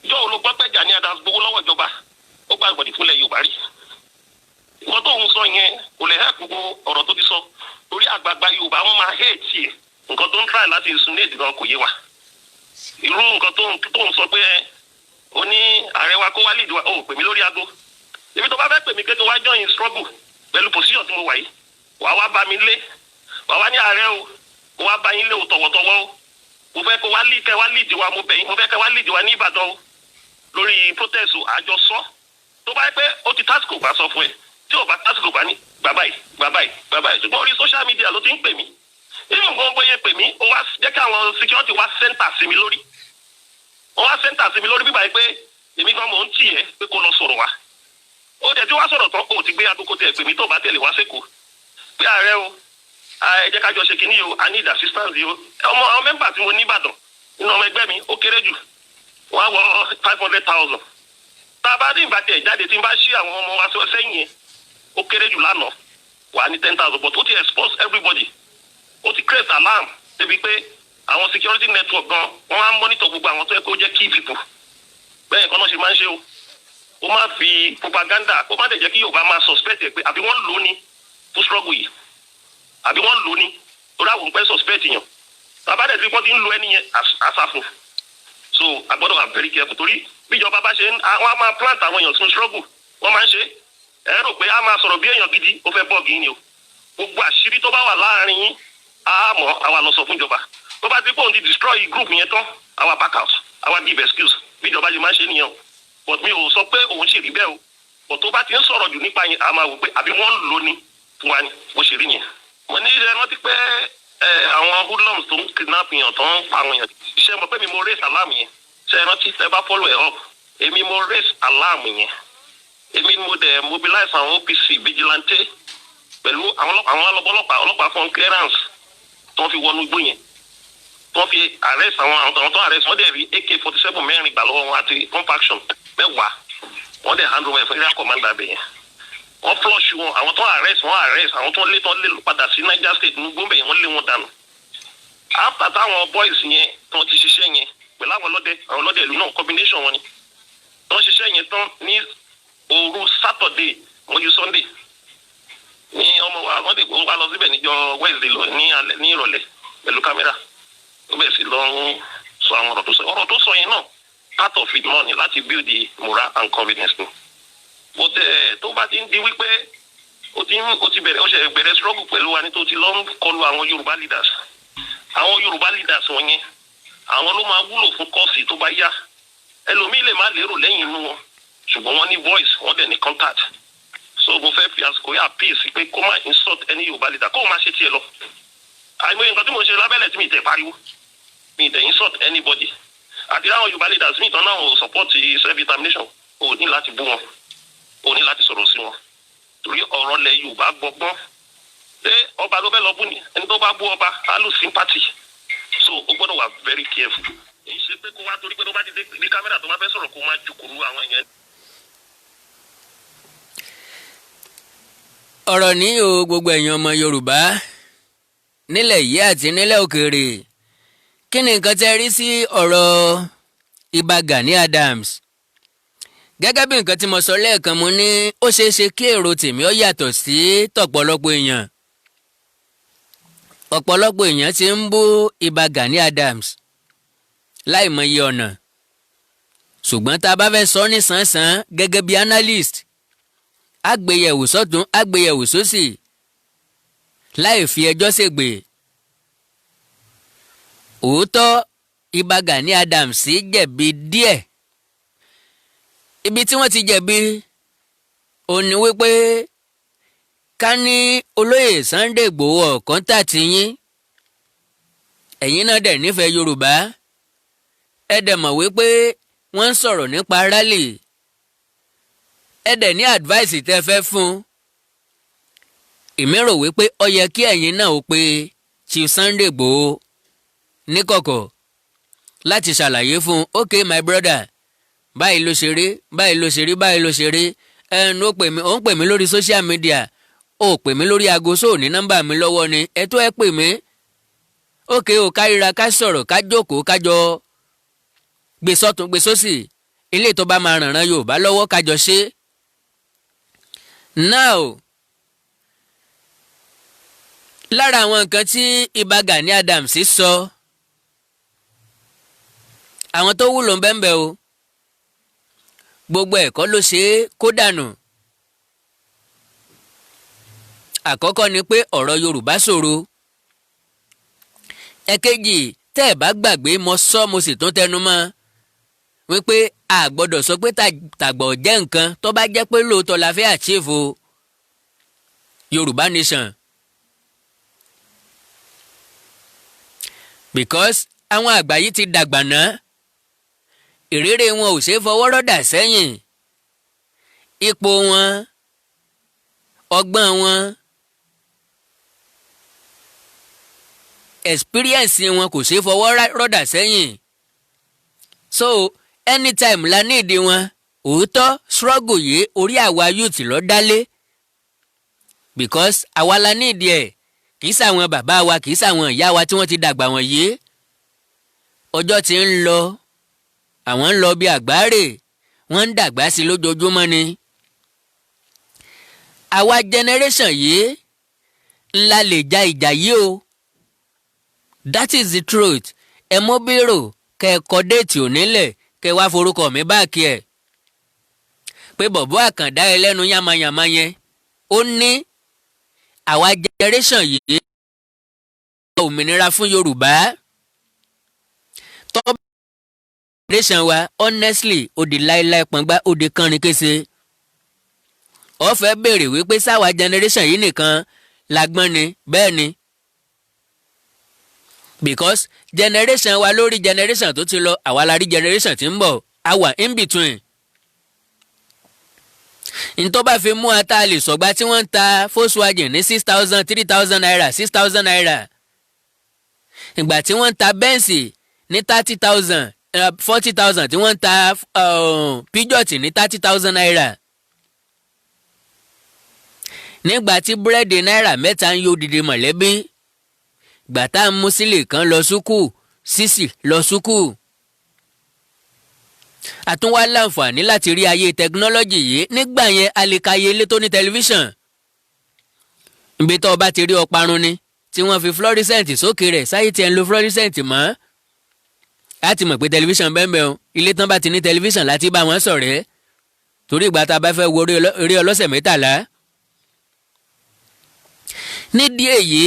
Jọ́ ló gbọ́ pé Gani Adams gbowó lọ́wọ́ ìjọba, ó gbà gbọ̀dì fúnlẹ̀ Yorùbá rí? Ìwọ́n tó ń sọ yẹn kò lè help gbogbo ọ̀rọ̀ tó ti sọ, torí àgbààgbà Yorùbá, wọ́n máa hate ẹ̀. Nǹkan tó ń try láti insinuate gan kò yé wa. Irú nǹkan tó ń sọ pé ẹ ó ní ààrẹ wa kó wá lead wa, ó pè mí lórí aago. Èmi tó bá fẹ́ pè mí pé kí wá join struggle pẹ̀lú position tí mo wà yìí, wàá wá bá mi lé, wàá wá ní ààrẹ o, kó wá bá yín lé o tọ̀wọ̀tọ̀wọ̀ o, mo fẹ́ kó wá lead, kẹ́ wá lead wa, mo bẹ̀ yín, mo fẹ́ kẹ́ wá lead wa ní Ìbàdàn o lórí protest o. Àjọsọ tó bá yẹ pé ó ti tásìkò bá sọ fún ẹ, tí ò bá tásìkò bá ní bàbá yìí, bàbá yìí, bàbá yìí. Ṣùgbọ́n orí social media ló ti ń pè mí. Nínú nǹkan bóyá pè mí, ó wá jẹ́ kí àwọn security wá center sí mi lórí. Wọ́n wá center sí mi lórí bíbá yìí pé èmi gan mò ń tì ẹ́ pé kó lọ sọ̀rọ̀ wá. Ó dẹ̀ tí wá sọ̀rọ̀ tán, ó ti gbé agogo tẹ̀ pè mí. Tó bá tẹ̀lé wá sẹ́kọ̀ọ́ pé ààrẹ o, ẹ jẹ́ ká jọ ṣe kínní o, I need assistance yìí o. Ọmọ àwọn member tí mo ní Ìbàdàn nínú ọmọ ẹgbẹ́ mi, ó kéré jù, wọ́n á wọ 500,000. Tá a bá ní ìgbà tiẹ̀ jáde, tí n bá ṣí àwọn ọmọ wa sẹ́yìn yẹn, ó kéré jù lánàá wà ní 10,000. But ó ti expose everybody, ó ti create alarm débi pé àwọn security network gan, wọ́n á monitor gbogbo àwọn tó yẹ kó jẹ́ key people. Bẹ́ẹ̀ kan náà ṣe máa ń ṣe o. Ó má fi propaganda, kó má dẹ̀ jẹ́ kí Yorùbá máa suspect ẹ̀ pé àbí wọ́n lò ó ní fún struggle yìí, àbí wọ́n lò ó ní torí àwọn òǹpẹ́ suspect yàn. Bàbá dẹ̀ tí wọ́n ti ń lo ẹni yẹn àṣàfún. So a gbọ́dọ̀ wà very careful, torí bíjọba bá ṣe ń, àwọn á máa plant àwọn èèyàn sínú struggle. Wọ́n máa ń ṣe ẹ rò pé a máa sọ̀rọ̀ bí èèyàn gidi, ó fẹ́ bug yín ni o. Gbogbo àṣírí tó bá wà láàrin yín, á mọ̀, àwa lọ sọ fún ìjọba. Tó bá ti pé òun ti destroy group yẹn tán, àwa back out, àwa give excuse. Bíjọba ṣe máa ń ṣe nìyẹn o. But mi ò sọ pé òun ṣe rí bẹ́ẹ̀ o. But tó bá ti ń sọ̀rọ̀ jù nípa yẹn, a máa wò pé àbí wọ́n ń lò ní fún wa ni. Bó ṣe rí yẹn. Mo ní ẹ rántí pé ẹ àwọn hoodlums tó ń kidnap yẹn, tó ń pa àwọn èèyàn, ṣe mọ̀ pé mi mo raise alarm yẹn? Ṣe é rántí? Ẹ bá follow ẹ up, èmi mo raise alarm yẹn. Èmi mo dẹ̀ mobilize àwọn OPC vigilante pẹ̀lú àwọn ọlọ́pàá. Ọlọ́pàá fún clearance tó ń fi wọnú igbó yẹn, tó ń fi arrest àwọn tó arrest. Wọ́n dẹ̀ rí AK-47 mẹ́rin gbà lọ́wọ́ wọn àti pump action 10. Wọ́n dẹ̀ hand over fún area commander bẹ̀ yẹn. Wọ́n flush wọn. Àwọn tó arrest, wọ́n arrest àwọn tó lé padà sí Niger State ní gbóǹbẹ̀ yẹn. Wọ́n lé wọn dànù. After táwọn boys yẹn tó ti ṣiṣẹ́ yẹn pẹ̀lú àwọn ọlọ́dẹ ìlú náà, combination wọn ni tó ń ṣiṣẹ́ yẹn tán ní òru Saturday mọ́jú Sunday ní ọmọ wa, wọ́n dẹ̀ wá lọ síbẹ̀ níjọ́ Wednesday lọ ní alẹ́ ní ìrọ̀lẹ́ pẹ̀lú camera. Ó bẹ̀rẹ̀ sí lọ ń sọ àwọn ọ̀rọ̀ tó sọ. Ọ̀rọ̀ tó sọ yẹn náà, part of it náà ni láti build the morale and confidence ni. But tó bá ti ń di wípé ó ti bẹ̀rẹ̀, ó ṣe bẹ̀rẹ̀ struggle pẹ̀lú wa ní tó ti lọ ń kọlu àwọn Yorùbá leaders, àwọn Yorùbá leaders wọn yẹn, àwọn ló máa wúlò fún cause tó bá yá. Ẹlòmíì lè má lérò lẹ́yìn inú wọn, ṣùgbọ́n wọ́n ní voice, wọ́n dẹ̀ ní contact. So mo fẹ́ fi àsìkò yà peace pé kó má insult any Yorùbá leader, kó o má ṣe tiẹ̀ lọ. Àìmọye nǹkan tí mo ṣe lábẹ́lẹ̀ tí mi tẹ̀ pariwo, mi tẹ̀ insult anybody. Àti láwọn Yorùbá leaders mi tán náà ò support self determination, ò ní láti bú wọn, ò ní láti sọ̀rọ̀ sí wọn, torí ọ̀rọ̀ lẹ Yorùbá gbọgbọ́n ṣé ọba ló fẹ́ lọ bú ni. Ẹni tó bá bú ọba á lose sympathy. So o gbọ́dọ̀ wà very careful. Èyí ṣe pé kó wá torí pé tó bá ti dé ní camera, tó bá fẹ́ sọ̀rọ̀, kó má jùkúrú àwọn èèyàn. Ọ̀rọ̀ ní o, gbogbo ẹ̀yin ọmọ Yorùbá nílẹ̀ yìí àti nílẹ̀ òkèèrè, kí ni nǹkan tẹ́ rí sí ọ̀rọ̀ Ìbà Gani Adams? Gẹ́gẹ́ bí nǹkan tí mo sọ lẹ́ẹ̀kan, mo ní ó ṣeé ṣe kí èrò tèmi ó yàtọ̀ sí tọ̀pọ̀lọpọ̀ èèyàn. Ọ̀pọ̀lọpọ̀ èèyàn ti ń bú Ìbà Gani Adams láìmọye ọ̀nà, ṣùgbọ́n tá a bá fẹ́ sọ ní sàn-án gẹ́gẹ́ bí analyst, àgbéyẹ̀wò sọ́tún, àgbéyẹ̀wò sósì, láì fi ẹjọ́ ṣègbè, òótọ́, Ìbà Gani Adams jẹ̀bi díẹ̀. Ibi tí wọ́n ti jẹ̀bi ò ní wípé ká ní olóyè Sunday Igboho ọ̀kan tàtí yín, ẹ̀yin náà dẹ̀ nífẹ̀ẹ́ Yorùbá, ẹ dẹ̀ mọ̀ wípé wọ́n ń sọ̀rọ̀ nípa rally, ẹ dẹ̀ ní advice tẹ́ fẹ́ fún. Èmi rò wípé ó yẹ kí ẹ̀yin náà ó pe Chief Sunday Igboho níkọ̀kọ̀ láti ṣàlàyé fún un: "Okay, my brother, báyìí ló ṣe rí, báyìí ló ṣe rí, báyìí ló ṣe rí." Ẹnu ó pè mí, ó ń pè mí lórí social media, ó pè mí lórí aago, sóò ní nọ́mbà mi lọ́wọ́ ni ẹ tó ẹ pè mí. Okay o, ká ríra, ká sọ̀rọ̀, ká jókòó, ká jọ gbé sọ́tún, gbé sósì, ilé tó bá máa ràn ràn Yorùbá lọ́wọ́, ká jọ ṣe. Now, lára àwọn nǹkan tí Ìbà Gani Adams sọ, àwọn tó wúlò ń bẹ́ẹ̀ o, gbogbo ẹ̀kọ́ ló ṣe é kó dànù. Àkọ́kọ́ ni pé ọ̀rọ̀ Yorùbá ṣòro. Ẹ̀kejì, tẹ́ ẹ̀ bá gbàgbé, mo sọ, mo sì tún tẹnu mọ́ wípé a gbọ́dọ̀ sọ pé tàgbọ̀ jẹ́ nǹkan tó bá jẹ́ pé lóòótọ́ la fẹ́ achieve o Yorùbá nation, because àwọn àgbà yìí ti dàgbà ná, ìrírí wọn ò ṣeé fọwọ́ rọ́dà sẹ́yìn, ipò wọn, ọgbọ́n wọn, experience wọn kò ṣeé fọwọ́ rọ́dà sẹ́yìn. So anytime la ní ìdí wọn. Òótọ́, struggle yìí, orí àwa youth ló dálé, because àwa la ní ìdí ẹ̀, kì í ṣàwọn bàbá wa, kì í ṣàwọn ìyá wa tí wọ́n ti dàgbà wọ̀nyí. Ọjọ́ ti ń lọ, àwọn ń lọ bí àgbáre, wọ́n ń dàgbà sí lójoojúmọ́ ni. Àwa generation yìí ńlá lè ja ìjà yìí o. That is the truth. Ẹ mú bírò, kẹ́ ẹ kọ date ònílẹ̀, kẹ́ ẹ wá forúkọ mi báàkì ẹ̀ pé bọ̀bọ́ àkàndá ẹlẹ́nu yánmayànmá yẹn, ó ní àwa generation yìí òmìnira fún Yorùbá. Tọ́ generation wa, honestly, ó di láéláé pọ́ngbá, ó di kánrin kése. Ó fẹ́ béèrè wípé sáwa generation yìí nìkan la gbọ́n ni? Bẹ́ẹ̀ ni, because generation wa lórí generation tó ti lọ, àwa la rí generation tí ń bọ̀, a wà in between. Ntọ́ bá fi mú ata lè sọ̀gbà tí wọ́n ń ta Volkswagen ní 6,000, 3,000 naira, 6,000 naira, ìgbà tí wọ́n ń ta Benz ní 30,000, 40,000, tí wọ́n ń ta Peugeot ní 30,000 naira, nígbà tí búrẹ́dì náírà 3 ń yó dìde mọ̀lẹ́bí, gbà tá à ń mú sílè kan lọ súkù, sísì lọ súkù, àtúnwá láǹfààní láti rí ayé technology yìí. Nígbà yẹn, a lè ka iye ilé tó ní tẹlifíṣàn. Ibi tó o bá ti rí ọparun ni tí wọ́n fi fluorescent sókè rẹ̀. Sáyé tí ẹ̀ ń lo fluorescent mọ́, á ti mọ̀ pé tẹlifíṣàn bẹ́ẹ̀ bẹ́ẹ̀ o. Ilé tán bá ti ní tẹlifíṣàn láti bá wọn ṣọ̀rẹ́, torí ìgbà tá a bá fẹ́ wo eré ọlọ́sẹ̀ 13. Nídìí èyí,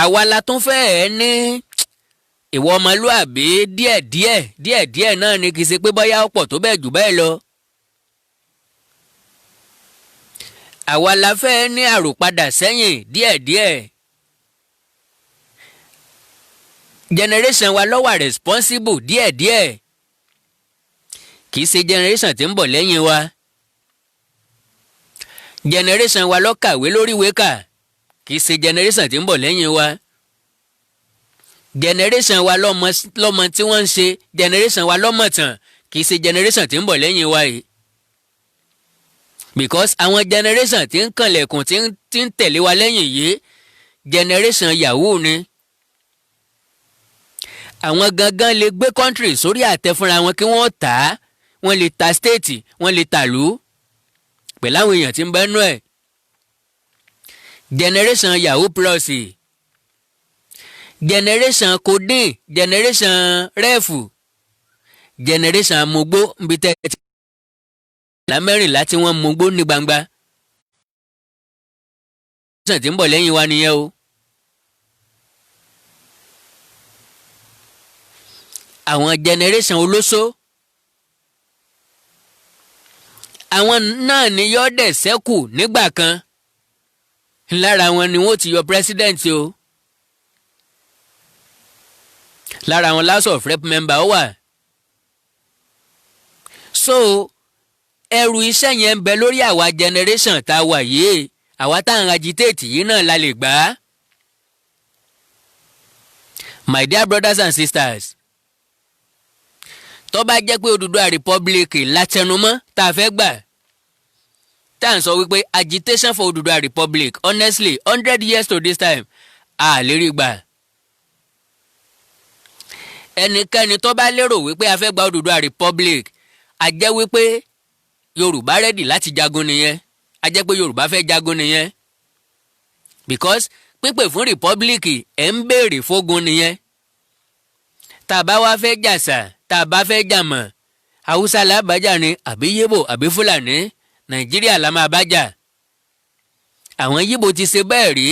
àwa la tún fẹ́ ní ìwọ ọmọlúàbí díẹ̀díẹ̀ díẹ̀díẹ̀ náà ni, kì í ṣe pé bóyá ó pọ̀ tó bẹ́ẹ̀ jù bẹ́ẹ̀ lọ. Àwa la fẹ́ ní àròpadà sẹ́yìn díẹ̀díẹ̀. Generation wa ló wà responsible díẹ̀díẹ̀, kì í ṣe generation tí ń bọ̀ lẹ́yìn wa. Generation wa ló kàwé lórí ìwé kà, kì í ṣe generation tí ń bọ̀ lẹ́yìn wa. Generation wa lọ́mọ lọ́mọ tí wọ́n ń ṣe, generation wa lọ́mọ tàn, kì í ṣe generation tí ń bọ̀ lẹ́yìn wa yìí. Because àwọn generation tí ń kànlẹ̀kùn, tí ń tẹ̀lé wa lẹ́yìn yìí, generation yahoo ni. Àwọn gangan lè gbé country sórí àtẹ fúnra wọn kí wọ́n tà á. Wọ́n lè ta state, wọ́n lè tàlú pẹ̀lú àwọn èèyàn tí ń bẹ́nu ẹ̀. Generation yahoo plus, generation codeine, generation rẹ́ẹ̀fù, generation amugbó, nbí tẹ́ ẹ ti 14 tí wọ́n mugbó ní gbangba. Generation tí ń bọ̀ lẹ́yìn wa nìyẹn o. Àwọn generation olóṣó, àwọn náà ni yóò dẹ̀ ṣẹ́kù nígbà kan. Lára wọn ni wọ́n ti yọ president o, lára wọn House of Rep member ó wà. So ẹrù iṣẹ́ yẹn ń bẹ lórí àwa generation tá a wà yìí. Àwa tá à ń agitate yìí náà la lè gbà á. My dear brothers and sisters, tó bá jẹ́ pé Odùduwà Republic látẹnumọ́ tá a fẹ́ gbà, tá à ń sọ wípé agitation for Odùduwà Republic, honestly, 100 years to this time, a lè rí gbà. Ẹnikẹ́ni tó bá lérò wípé a fẹ́ gba Odùduwà Republic, a jẹ́ wípé Yorùbá ready láti jagun nìyẹn, a jẹ́ pé Yorùbá fẹ́ jagun nìyẹn, because pípè fún republic, ẹ̀ ń béèrè fógun nìyẹn. Tá a bá wá fẹ́ jàsà, tá a bá fẹ́ jàmọ̀, Haúsá làbájá ni àbí Yíbò àbí Fúlàní, Nàìjíríà la máa bá jà. Àwọn Yíbò ti ṣe bẹ́ẹ̀ rí.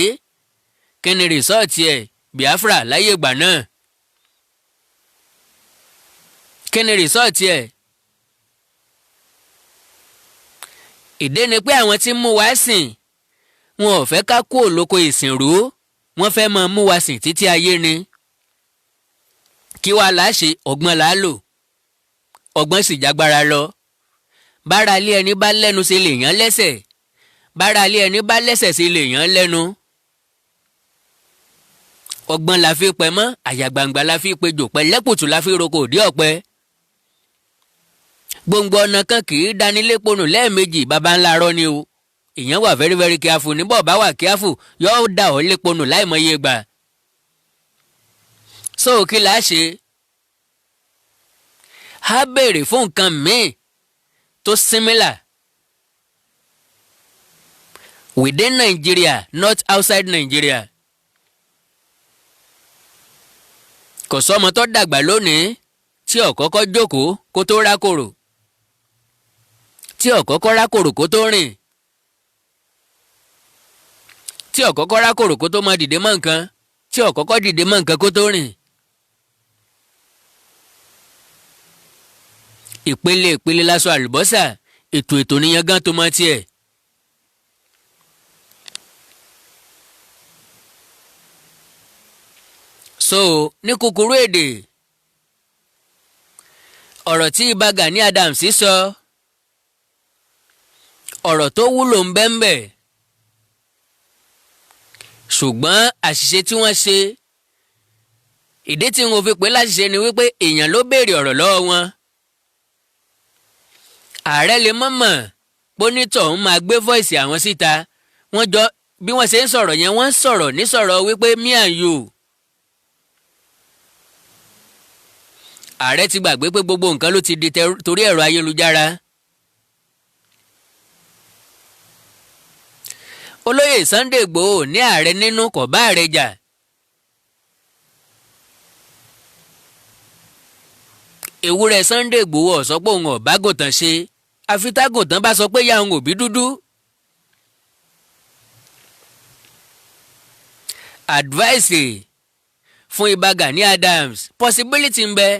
Kí ni result ẹ̀? Biafra láyé ìgbà náà, kí ni result ẹ̀? Ìdí ni pé àwọn tí ń mú wa sìn, wọn ò fẹ́ ká kú òlóko ìsìnrú. Wọ́n fẹ́ máa mú wa sìn títí ayé ni. Kí wàá là á ṣe? Ọgbọ́n là á lò, ọgbọ́n sì jágbára lọ. Bára ilé ẹni bá lẹ́nu ṣe lè yàn lẹ́sẹ̀, bára ilé ẹni bá lẹ́sẹ̀ ṣe lè yàn lẹ́nu. Ọgbọ́n la fi pẹ́ mọ́, àyà gbangba la fi pejò, pẹ̀lẹ́kùtù la fi roko òdí ọ̀pẹ. Gbòǹgbò ọ̀nà kan kì í dániléponu lẹ́ẹ̀mejì, baba ńlá rọ́ ni o. Ìyẹn wà very very careful. Níbọ̀ bá wà careful, yóò dà ọ́ léponu láìmọye gbà. So kí la ṣe? Á béèrè fún nǹkan míì tó similar within Nigeria, not outside Nigeria. Kò sọ́mọ tó dàgbà lónìí tí ó kọ́kọ́ jókòó kó tó rákòrò, tí ó kọ́kọ́ rákòrò kó tó rìn, tí ó kọ́kọ́ rákòrò kó tó máa dìde mọ́ nǹkan, tí ó kọ́kọ́ dìde mọ́ nǹkan kó tó rìn. Ìpele ìpele lásọ àlùbọ́sà, ètò ètò níyan gan tó mọ́ tiẹ̀. So ní kúkúrú èdè, ọ̀rọ̀ tí Ìbà Gani Adams sọ, ọ̀rọ̀ tó wúlò ń bẹ́ńbẹ́, ṣùgbọ́n àṣìṣe tí wọ́n ṣe, ìdí tí wọn fi pè láṣìṣe ni wípé èèyàn ló béèrè ọ̀rọ̀ lọ́wọ́ wọn. Ààrẹ lè mọ̀mọ̀ pónítọ̀ ń máa gbé voice àwọn síta. Wọ́n jọ bí wọ́n ṣe ń sọ̀rọ̀ yẹn, wọ́n ń sọ̀rọ̀ nísọ̀rọ̀ wípé me and you. Ààrẹ ti gbàgbé pé gbogbo nǹkan ló ti di torí ẹ̀rọ ayélujára. Olóyè Sunday Igboho ní ààrẹ nínú, kò bá ààrẹ jà. Ewúrẹ́ Sunday Igboho ó sọ pé òun ò bá gòtàn ṣe, àfi tágùntàn bá sọ pé ìyá òun ò bí dúdú. Advice fún Ìbà Gani Adams: possibility ń bẹ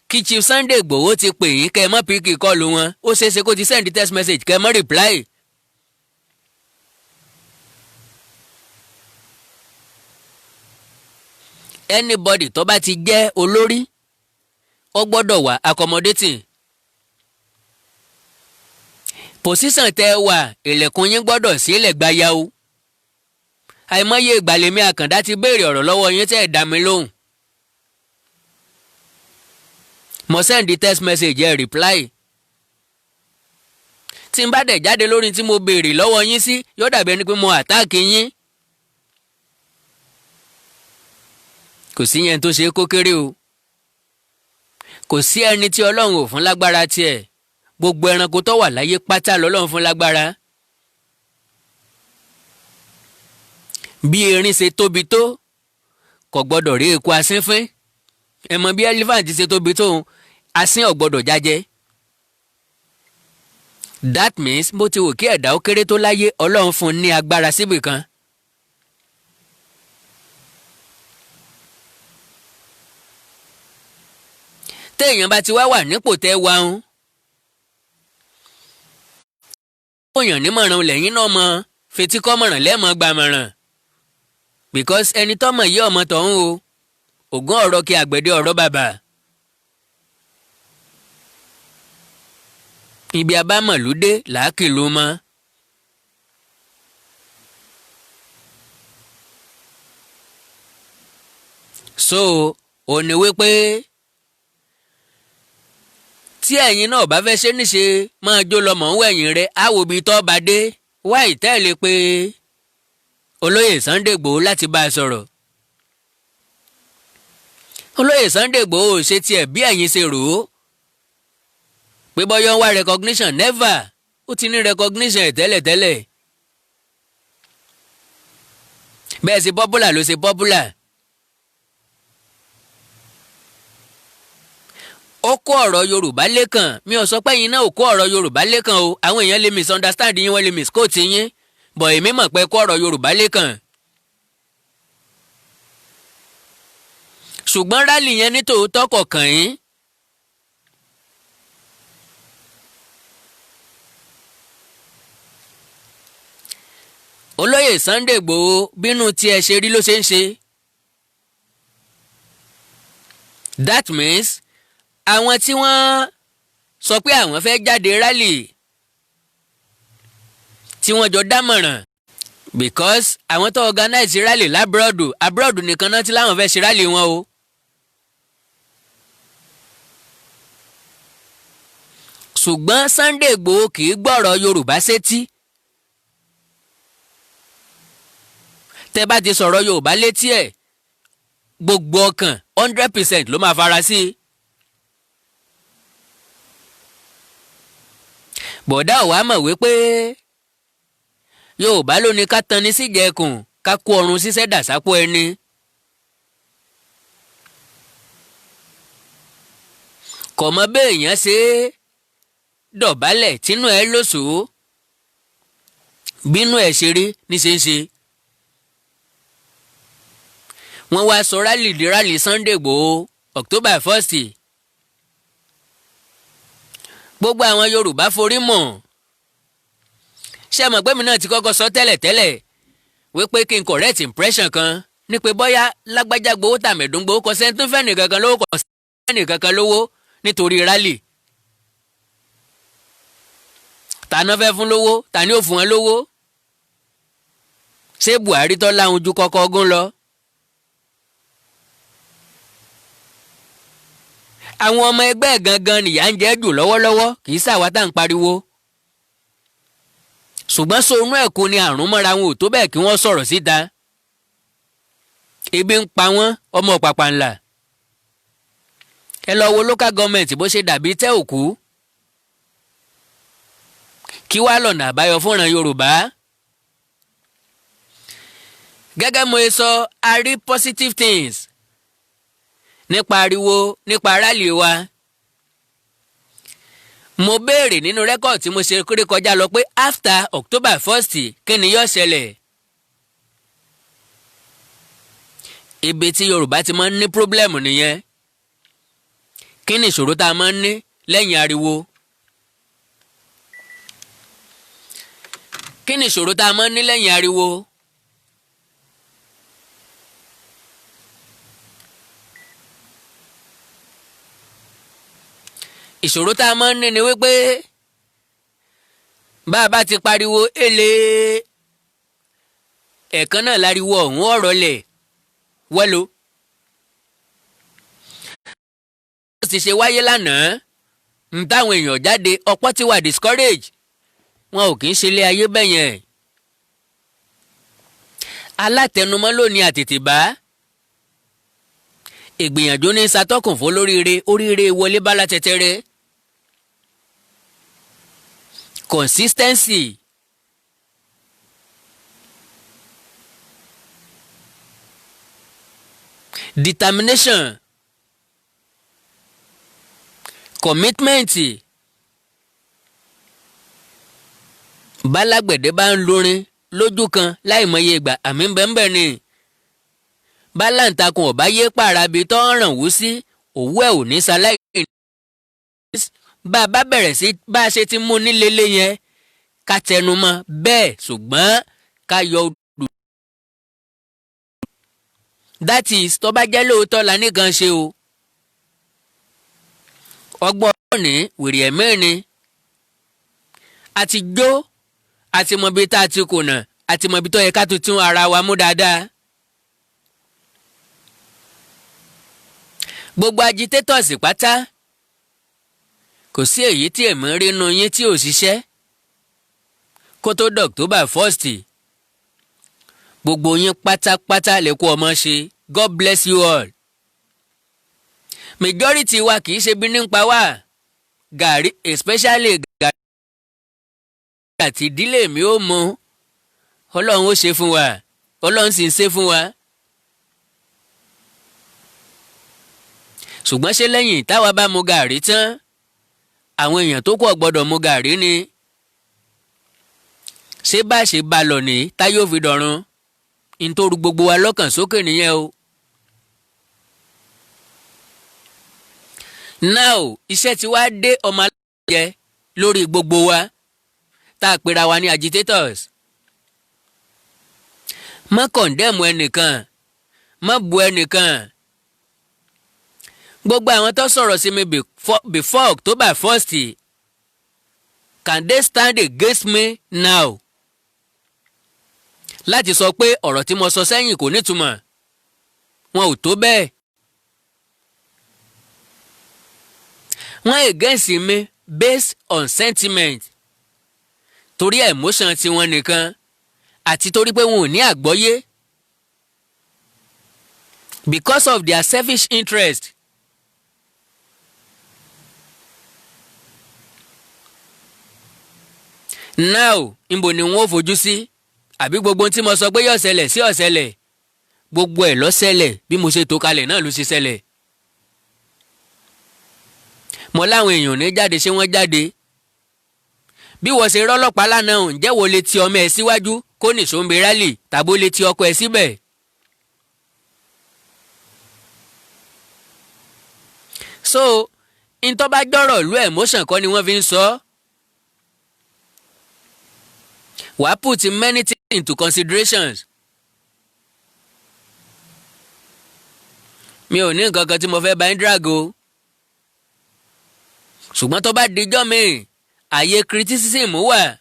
kí Chief Sunday Igboho ti pè yín kẹ́ ẹ mọ́ pick call wọn. Ó ṣeéṣe kó ti send text message kẹ́ ẹ mọ́ reply. Anybody tó bá ti jẹ́ olórí, ó gbọ́dọ̀ wà accommodating. Position tẹ́ ẹ wà, ilẹ̀kùn yín gbọ́dọ̀ sílẹ̀ gbayawo. Àìmọye ìgbàlèmí Àkàndá ti béèrè ọ̀rọ̀ lọ́wọ́ yín tẹ́ ẹ̀ dá mi lóhùn. Mo send text message, ẹ reply. Tí n bá dẹ̀ jáde lórí tí mo béèrè lọ́wọ́ yín sí, yóò dàbí ẹni pé mo attack yín. Kò sí yẹn tó ṣe é kó kéré o. Kò sí ẹni tí Ọlọ́run ò fún lágbára tiẹ̀. Gbogbo ẹranko tó wà láyé pátá lọ́lọ́run fún lágbára. Bí erin ṣe tóbi tó, kò gbọ́dọ̀ rí eku asínfín. Ẹ mọ̀ bí elephant ṣe tóbi tó, asín ò gbọ́dọ̀ jájẹ. That means bó ti wù kí ẹ̀dá ó kéré tó láyé, Ọlọ́run fún un ní agbára síbì kan. Téèyàn bá ti wá wà nípò tẹ́ wa ń òyàn nímọ̀ràn lẹ́yìn náà mọ fetí kọ́mọ̀ràn lẹ́mọ̀ gbàmọ̀ràn, because ẹni tọ́mọ̀ yí ọmọ tọ̀hún o, ògùn ọ̀rọ̀ kí àgbẹ̀dẹ ọ̀rọ̀ bàbà. Ibi abámọ̀lúdé làákìlú mọ́. So ò ní wípé tí ẹ̀yin náà bá fẹ́ ṣe níṣe máa jó lọ mọ̀ ń wẹ̀yìn rẹ̀, á wò bí tọ́ bá dé wá ìtẹ́lẹ̀ pé olóyè Sunday Igboho láti bá a sọ̀rọ̀. Olóyè Sunday Igboho ṣe tiẹ̀ bí ẹ̀yin ṣe rò ó pé bọ́yọ̀ ń wá recognition. Never. Ó ti ní recognition ẹ̀ tẹ́lẹ̀tẹ́lẹ̀. Bẹ́ẹ̀ ṣe popular ló ṣe popular. Ó kó ọ̀rọ̀ Yorùbá lẹ́kàn. Mi ò sọ pé ẹ̀yin náà ò kó ọ̀rọ̀ Yorùbá lẹ́kàn o. Àwọn èèyàn lè misunderstand yín, wọ́n lè misquote yín, but èmi mọ̀ pé kó ọ̀rọ̀ Yorùbá lẹ́kàn. Ṣùgbọ́n rally yẹn ní tòótọ́ kọ̀ọ̀kan yín. Olóyè Sunday Igboho, bínú tí ẹ ṣe rí ló ṣe ń ṣe. That means àwọn tí wọ́n sọ pé àwọn fẹ́ jáde rally tí wọ́n jọ dámọ̀ràn, because àwọn tó organize rally l'abroad, abroad nìkan náà tí láwọn fẹ́ ṣe rally wọn o. Ṣùgbọ́n Sunday Igboho kì í gbọ́rọ̀ Yorùbá sétí. Tẹ́ bá ti sọ̀rọ̀ Yorùbá létí ẹ̀, gbogbo ọkàn, 100% ló máa fara sí i. Bọ̀dá ò wá mọ̀ wípé Yorùbá ló ní ká tanni síjẹkùn, ká kó ọrùn ṣiṣẹ́ dà sápò ẹni. Kò mọ béèyàn ṣe é dọ̀bálẹ̀ tínú ẹ lóṣòó, bínú ẹ̀ ṣe rí níṣe ń ṣe. Wọ́n wá sọ rally di rally Sunday Igboho. October 1st, gbogbo àwọn Yorùbá forí mọ̀. Ṣé ẹ mọ̀ pé mi náà ti kọ́kọ́ sọ tẹ́lẹ̀ tẹ́lẹ̀ wípé kí n correct impression kan ní pé bóyá lágbájá gbowó, tàmẹ̀dún gbowó, kọ sẹ́ni tó fẹ́ nìkankan lówó, kọ sẹ́ni nìkankan lówó nítorí rally. Tàná fẹ́ fún lówó? Tani ò fún wọn lówó? Ṣé Buhari tó láwọn ojú kọ́kọ́ ogún lọ? Àwọn ọmọ ẹgbẹ́ gangan nìyà ń jẹ́ jù lọ́wọ́lọ́wọ́, kì í ṣàwa tá à ń pariwo. Ṣùgbọ́n sonú ẹ̀kú ni àrùn mọ́ra wọn ò tó bẹ́ẹ̀ kí wọ́n sọ̀rọ̀ síta. Ebi ń pa wọ́n, ọmọ pàpà ńlá. Ẹ lọ wo local government bó ṣe dàbí tẹ́ òkú. Kí wàá lọ̀nà àbáyọ fúnran Yorùbá? Gẹ́gẹ́ mo sọ, a rí positive things nípa ariwo, nípa rally wa. Mo béèrè nínú record tí mo ṣe kéré kọjá lọ pé after October 1st, kí ni yóò ṣẹlẹ̀? Ibi tí Yorùbá ti máa ń ní problem nìyẹn. Kí ni ìṣòro tá a máa ń ní lẹ́yìn ariwo? Kí ni ìṣòro tá a máa ń ní lẹ́yìn ariwo? Ìṣòro tá a máa ń ní ni wípé bá a bá ti pariwo èlé ẹ̀ẹ̀kan náà, láriwo ọ̀hún ọ̀rọ̀ lẹ̀ wẹ́lo. Ó sì ṣe wáyé lánàá ń táwọn èèyàn jáde, ọ̀pọ̀ ti wà discourage. Wọn ò kì í ṣe ilé ayé bẹ́ẹ̀ yẹn. Alátẹnumọ́ lónìí àtètè bá ìgbìyànjú ní ṣàtọkùn fún lóríire, oríire wọlé bá látẹtẹrẹ. Consistency, determination, commitment. Bálágbẹ̀dẹ bá ń lórin lójú kan láìmọye ìgbà, àmì bẹ́ẹ̀ ni. Bálàǹtakùn ọ̀bá yé pàràbí tó ń ràn wú sí òwú ẹ̀ ò ní ṣaláì. Bá a bá bẹ̀rẹ̀ sí bá a ṣe ti mú nílélé yẹn, ká tẹnu mọ́ bẹ́ẹ̀, ṣùgbọ́n ká yọ odò. That is, tó bá jẹ́ lóòótọ́ la nìkan ṣe o. Ọgbọ́n ní wèrè ẹ̀mí ni àti jó àti mọ̀bí tá a ti kùnà àti mọ̀bí tó yẹ ká tuntun ara wa mú dáadáa. Gbogbo agitators pátá, kò sí èyí tí èmi rí inú yín tí ò ṣiṣẹ́ kó tó di October 1st. Gbogbo yín pátápátá lè kó ọmọ ṣe. God bless you all. Majority wa kì í ṣe bí nípa wa gàrí, especially gàrí àti ìdílé mi ó mu. Ọlọ́run ó ṣe fún wa, Ọlọ́run sì ń ṣe fún wa. Ṣùgbọ́n ṣé lẹ́yìn táwa bá mu gàrí tán, àwọn èèyàn tó kù gbọ́dọ̀ mu gàrí ni? Ṣé bá ṣe bá lọ ní táyé ò fi dọ̀run? Nítorí gbogbo wa lọ́kàn sókè nìyẹn o. Now, iṣẹ́ ti wá dé ọmọ alájẹ lórí gbogbo wa tá a pera wa ní agitators. Má condemn ẹnìkan, má bu ẹnìkan. Gbogbo àwọn tó sọ̀rọ̀ sí mi before October 1st, can they stand against me now láti sọ pé ọ̀rọ̀ tí mo sọ sẹ́yìn kò nítumọ̀? Wọn ò tó bẹ́ẹ̀. Wọ́n against mi based on sentiment, torí emotion tiwọn nìkan àti torí pé wọn ò ní àgbọ́yé, because of their selfish interest. Now, níbo ni wọ́n ó fojú sí? Àbí gbogbo ohun tí mo sọ pé yóò ṣẹlẹ̀ sí ó ṣẹlẹ̀? Gbogbo ẹ̀ ló ṣẹlẹ̀. Bí mo ṣe tó kalẹ̀ náà ló ṣe ṣẹlẹ̀. Mo láwọn èèyàn ní jáde, ṣé wọ́n jáde? Bí wọ́n ṣe rọ́lọ́pàá lánàá, ǹjẹ́ wo lè ti ọmọ ẹ̀ síwájú kó nìṣó ń bẹ rally, tàbó lè ti ọkọ ẹ̀ síbẹ̀? So ntọ́ bá jọ̀rọ̀ ìlú, emotion kọ́ ni wọ́n fi ń sọ ọ́. Wàá put many things into considerations. Mi ò ní nǹkan kan tí mo fẹ́ bá ń drag o, ṣùgbọ́n tó bá dijọ́ mi, àyè criticism wà.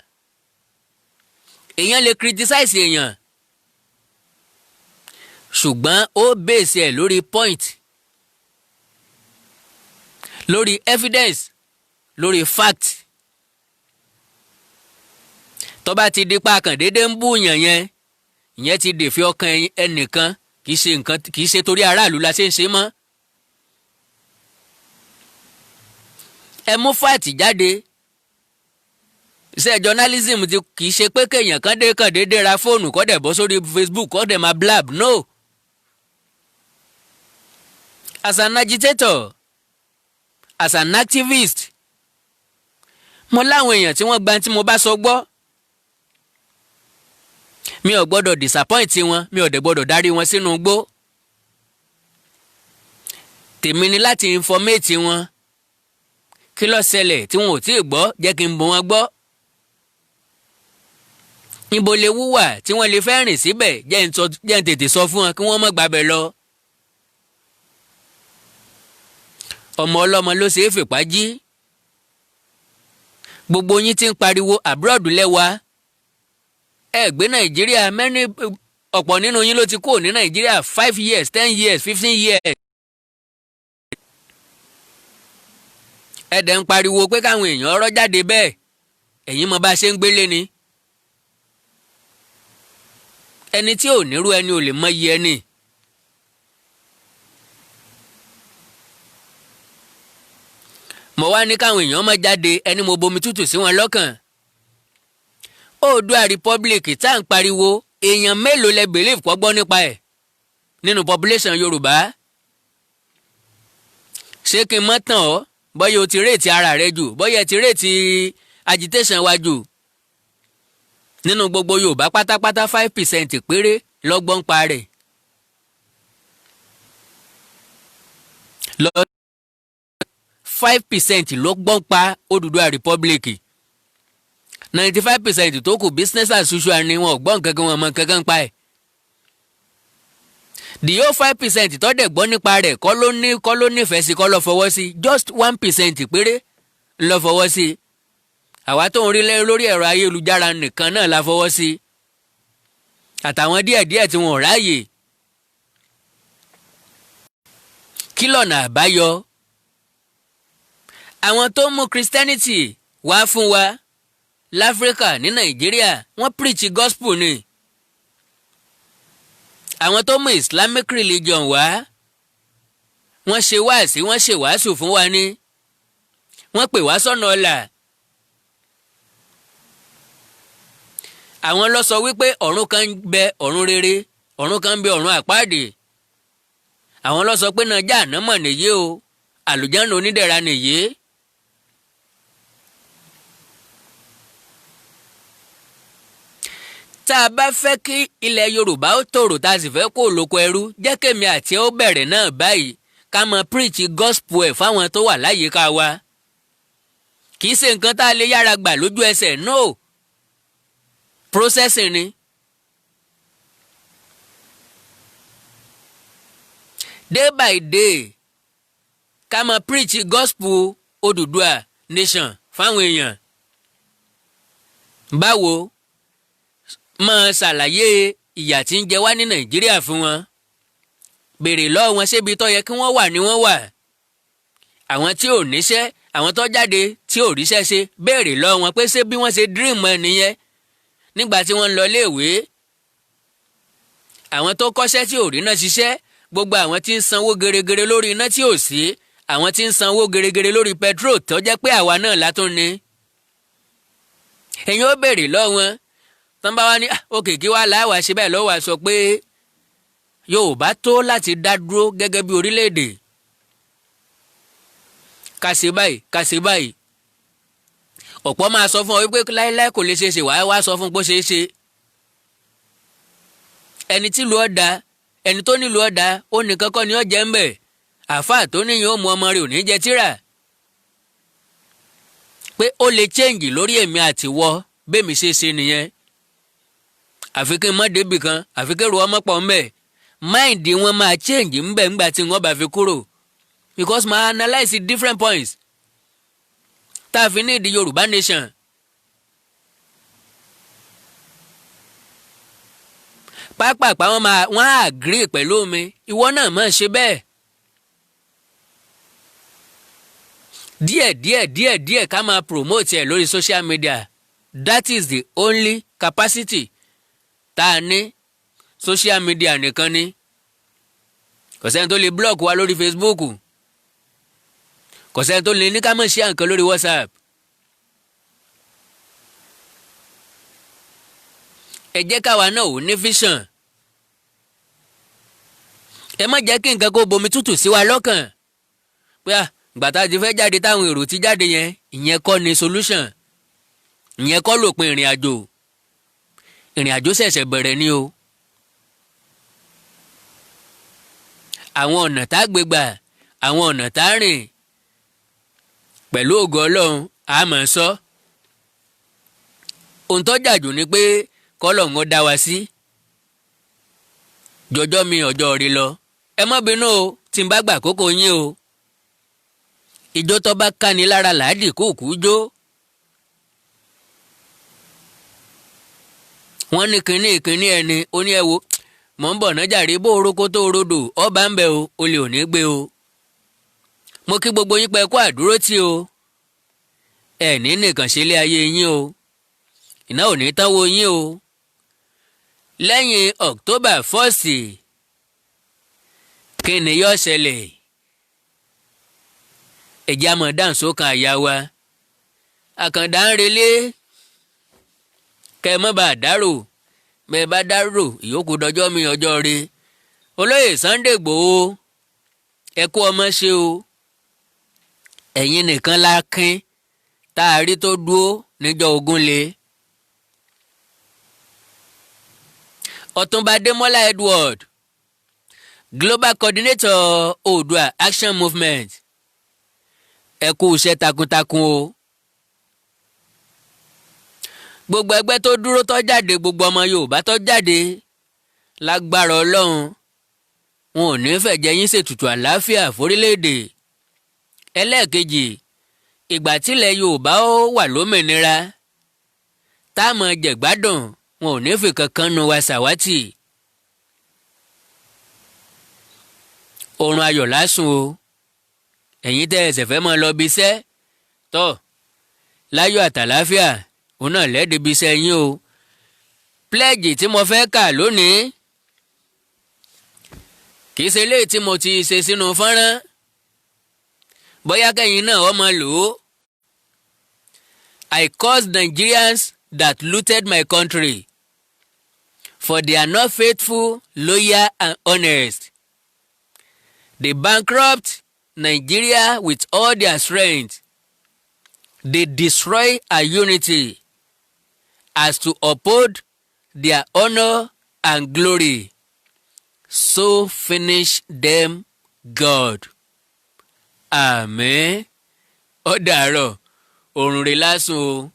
Èèyàn lè criticize èèyàn, ṣùgbọ́n ó base ẹ̀ lórí point, lórí evidence, lórí fact. Tó bá ti di pa kàn déédéé ń bú yàn yẹn, ìyẹn ti dèfé ọkàn ẹnìkan. Kì í ṣe nǹkan, kì í ṣe torí aráàlú la ṣe ń ṣe mọ́. Ẹ mú fact jáde. Iṣẹ́ journalism ti kì í ṣe pé kéèyàn kan dé kàn déédéé ra fóònù, kó dẹ̀ bọ́ sórí Facebook, kó dẹ̀ máa blab. No. As an agitator, as an activist, mo láwọn èèyàn tí wọ́n gba tí mo bá sọ gbọ́. Mi ò gbọ́dọ̀ disappoint wọn, mi ò dẹ̀ gbọ́dọ̀ darí wọn sínú igbó. Tèmi ni láti informate wọn. Kí ló ṣẹlẹ̀ tí wọn ò tí ì gbọ́, jẹ́ kí n bọ̀ wọn gbọ́. Níbo lè wúwà tí wọ́n lè fẹ́ rìn síbẹ̀, jẹ́ n tètè sọ fún wọn kí wọ́n má gbàbẹ̀ lọ. Ọmọ ọlọ́mọ ló ṣe é fìpá jí. Gbogbo yín ti ń pariwo abroad lẹ́wà, ẹ gbé Nàìjíríà mẹ́rin. Ọ̀pọ̀ nínú yín ló ti kúrò ní Nàìjíríà 5 years, 10 years, 15 years. Ẹ dẹ̀ ń pariwo pé káwọn èèyàn ọ̀rọ̀ jáde bẹ́ẹ̀. Ẹ̀yin mọ bá a ṣe ń gbélé ni. Ẹni tí ò nírú ẹni ò lè mọ iye ẹni. Mo wá ní káwọn èèyàn má jáde, ẹni mo bomi tútù sí wọn lọ́kàn. Oòduà Republic tá à ń pariwo, èèyàn mélòó lẹ believe kọ́ gbọ́ nípa ẹ̀ nínú population Yorùbá? Ṣé kí n mọ́ tàn ọ́? Bóyá o ti rate ara rẹ jù, bóyá o ti rate agitation wa jù. Nínú gbogbo Yorùbá pátápátá, 5% péré lọ́gbọ́n pa rẹ̀. Lọ 5% ló gbọ́n pa Odùduwà Republic. 95% tó kù, business as usual ni. Wọn ò gbọ́ nǹkan kan, wọn mọ nǹkan kan pa ẹ̀. The whole 5% tó dẹ̀ gbọ́ nípa rẹ̀ kọ́ ló ní, kọ́ ló nífẹ̀ẹ́ sí, kọ́ ló fọwọ́ sí. Just 1% péré ló fọwọ́ sí. Àwa tó ń rí lórí ẹ̀rọ ayélujára nìkan náà la fọwọ́ sí, àtàwọn díẹ̀díẹ̀ tí wọn ò ráàyè. Kí lọ̀nà àbáyọ? Àwọn tó mú Christianity wá fún wa láfíríkà, ní Nàìjíríà, wọ́n preach gospel ni. Àwọn tó mú Islamic religion wá, wọ́n ṣe wáàsí, wọ́n ṣe wàásù fún wa ní, wọ́n pè wá sọ́nà ọ̀la. Àwọn ló sọ wípé ọ̀run kan ń bẹ, ọ̀run rere, ọ̀run kan ń bẹ, ọ̀run àpáàdì. Àwọn ló sọ pé nàjà ànámọ̀ nìyí o, àlùjáná onídẹ̀ra nìyí. Tá a bá fẹ́ kí ilẹ̀ Yorùbá ó tòrò, tá a sì fẹ́ kó lóko ẹrú, jẹ́ kémi àti ó bẹ̀rẹ̀ náà báyìí, ká mọ preach gospel ẹ̀ fáwọn tó wà láyìíká wa. Kì í ṣe nǹkan tá a lè yára gbà lójú ẹsẹ̀, no, processing ni. Day by day, ká mọ preach gospel Odùduwà nation fáwọn èèyàn. Báwo? Máa ṣàlàyé ìyà tí ń jẹ wá ní Nàìjíríà fún wọn. Béèrè lọ́wọ́ wọn, ṣébi tó yẹ kí wọ́n wà ní wọ́n wà. Àwọn tí ò níṣẹ́, àwọn tó jáde tí ò ríṣẹ́ ṣe, béèrè lọ́wọ́ wọn pé ṣé bí wọ́n ṣe dream ẹ nìyẹn nígbà tí wọ́n ń lọ iléèwé. Àwọn tó kọ́ṣẹ́ tí ò rí náà ṣiṣẹ́, gbogbo àwọn tí ń sanwó geregere lórí iná tí ò sí, àwọn tí ń sanwó geregere lórí petrol tó jẹ́ pé àwa náà látún ni. Ẹ̀yin ó béèrè lọ́wọ́ wọn tán bá wá ní òkè kí wàá láwàá ṣe bẹ́ẹ̀ lọ́wọ́, sọ pé Yorùbá tó láti dá dúró gẹ́gẹ́ bí orílẹ̀-èdè, ká ṣe báyìí, ká ṣe báyìí. Ọ̀pọ̀ máa sọ fún ọ wípé láéláé kò lè ṣe é ṣe, wàá wá sọ fún pé ó ṣeé ṣe. Ẹni tí ìlú ọ̀dà, ẹni tó nílùú ọ̀dà, ó nìkan kọ́ ni ó jẹ́ ń bẹ̀. Àáfàá tó níyàn ó mú ọmọ rẹ̀ ò ní jẹ tíra. Pé ó lè change lórí èmi àtiwọ́ bẹ́ẹ̀ mi ṣe ṣe nìyẹn. Àfi kí n mọ́ débì kan, àfi kí èrò ọmọ pọ̀ ńbẹ̀. Mind wọn máa change ńbẹ̀ ńgbà tí wọ́n bá fi kúrò, because máa analyse different points tá a fi ní ìdí Yorùbá nation. Pápápá wọn máa wọn á agree pẹ̀lú mi, ìwọ náà máa ṣe bẹ́ẹ̀. Díẹ̀ díẹ̀ díẹ̀ díẹ̀, ká máa promote ẹ̀ lórí social media. That is the only capacity tá a ní, social media nìkan ni. Kò sẹ́ni tó lè block wa lórí Facebook, kò sẹ́ni tó lè ní ká má share nǹkan lórí WhatsApp. Ẹ jẹ́ káwa náà ò ní vision. Ẹ má jẹ́ kí nǹkan kó bomi tútù sí wa lọ́kàn pé à gbàtà ti fẹ́ jáde, táwọn èrò ti jáde yẹn. Ìyẹn kọ́ ni solution, ìyẹn kọ́ lópin ìrìn àjò. Ìrìn àjò ṣẹ̀ṣẹ̀ bẹ̀rẹ̀ ni o. Àwọn ọ̀nà tá a gbé gbà, àwọn ọ̀nà tá a rìn, pẹ̀lú ògo Ọlọ́run, a máa sọ. Ohun tó jà jù ni pé kọ́lọ́hún ó dá wa sí jọjọ́ mi ọjọ́ rí lọ. Ẹ má bínú o tí n bá gbà kókó yín o. Ìjó tó bá káni lára làádì kúùkú jó. Wọ́n ní kínní kínní ẹni ó ní ẹ wo mọ̀ ń bọ̀ nájàre, bó oroko tó rodò ọba ń bẹ o, olè ò ní gbé o. Mo kí gbogbo yín pé kó àdúró tì o. Ẹ ní nìkan ṣe ilé ayé yín o, iná ò ní tán wo yín o. Lẹ́yìn October 1st, kí ni yóò ṣẹlẹ̀? Ẹ̀jẹ̀ àmọ̀ dáǹsó kan àyà wa. Àkàndá ń relé, kẹ́ ẹ mọ́ bá a dárò. Bẹ́ẹ̀ bá dárò, ìyókù dọjọ́ mi ọjọ́ re. Olóyè Sunday Igboho, ẹ kú ọmọ ṣe o. Ẹ̀yin nìkan la kín tá a rí tó dúró níjọ́ ogun le. Ọ̀túnba Adémọ́lá Edward, Global Coordinator Oòduà Action Movement, ẹ kú iṣẹ́ takuntakun o. Gbogbo ẹgbẹ́ tó dúró tó jáde, gbogbo ọmọ Yorùbá tó jáde, lágbára Ọlọ́run, wọn ò ní fẹ̀jẹ̀ yín ṣètùtù àlàáfíà fórílẹ̀-èdè. Ẹlẹ́ẹ̀kejì, ìgbà tílẹ̀ Yorùbá ó wà lómìnira táàmù jẹ̀gbádùn, wọn ò ní fi kankan nu wa ṣàwátì. Oorun ayọ̀ lásùn o. Ẹ̀yin tẹ́ ẹsẹ̀ fẹ́ máa lọ bí iṣẹ́ tọ́, láyọ̀ àtàláfíà òun náà lẹ́ẹ̀dẹ̀ bí iṣẹ́ yín o. Pledge tí mo fẹ́ kà lónìí kì í ṣe eléyìí tí mo ti ṣe sínú fọ́nrán, bóyá kẹ́yìn náà ọmọ lò ó. I curse Nigerians that looted my country, for they are not faithful, loyal and honest. They bankrupt Nigeria with all their strength. They destroy our unity as to uphold their honor and glory. So finish them, God. Àmín. Ó dàárọ̀, òrùn rè lásùn o.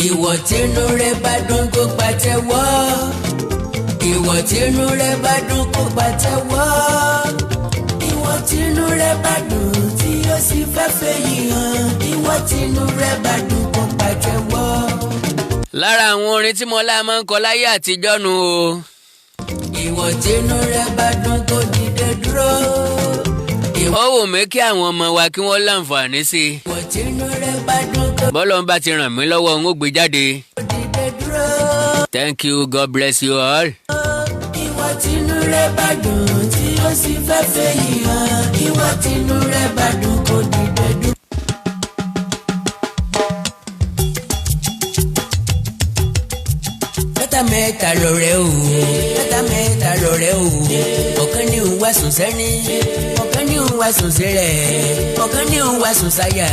Ìwọ tínú rẹ bá dùn, kó pàtẹ́wọ́. Ìwọ tínú rẹ bá dùn, kó pàtẹ́wọ́. Ìwọ tínú rẹ bá dùn tí ó sì fẹ́ fẹ́ yìí hàn. Ìwọ tínú rẹ bá dùn, kó pàtẹ́wọ́. Lára àwọn orin tí Mọ́lá máa ń kọ láyé àtijọ́ nu o. Ìwọ tínú rẹ bá dùn, kó dìde dúró. Ó wù mí kí àwọn ọmọ wa kí wọ́n láǹfààní sí i. Ìwọ tínú rẹ bá dùn, kó Bọ́lá ń bá ti ràn mí lọ́wọ́, ń ó gbé jáde. dìde dúró. Thank you, God bless you all. Ìwọ tínú rẹ bá dùn tí ó sì fẹ́ fẹ́ yìí hàn. Ìwọ tínú rẹ bá dùn, kó dìde dúró. Mẹ́ta mẹ́ta lọ̀rẹ́ o, mẹ́ta mẹ́ta lọ̀rẹ́ o. Ọ̀kan ní òun wá sùn sẹ́ni, ọ̀kan ní òun wá sùn sílẹ̀, ọ̀kan ní òun wá sùn sáyà.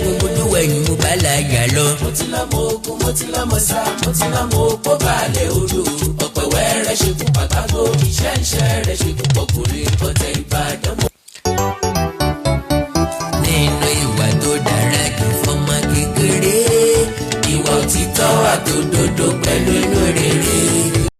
Gbogbo dúwọ̀ ẹ̀yìn mo bá la yà lọ. Mo ti lọ́mọ ogun, mo ti lọ́mọ sá, mo ti lọ́mọ opó balẹ̀ odò ọ̀pẹ̀ wẹ́rẹ́ ṣekú pàtàkó iṣẹ́ ń ṣẹ́ rẹ̀.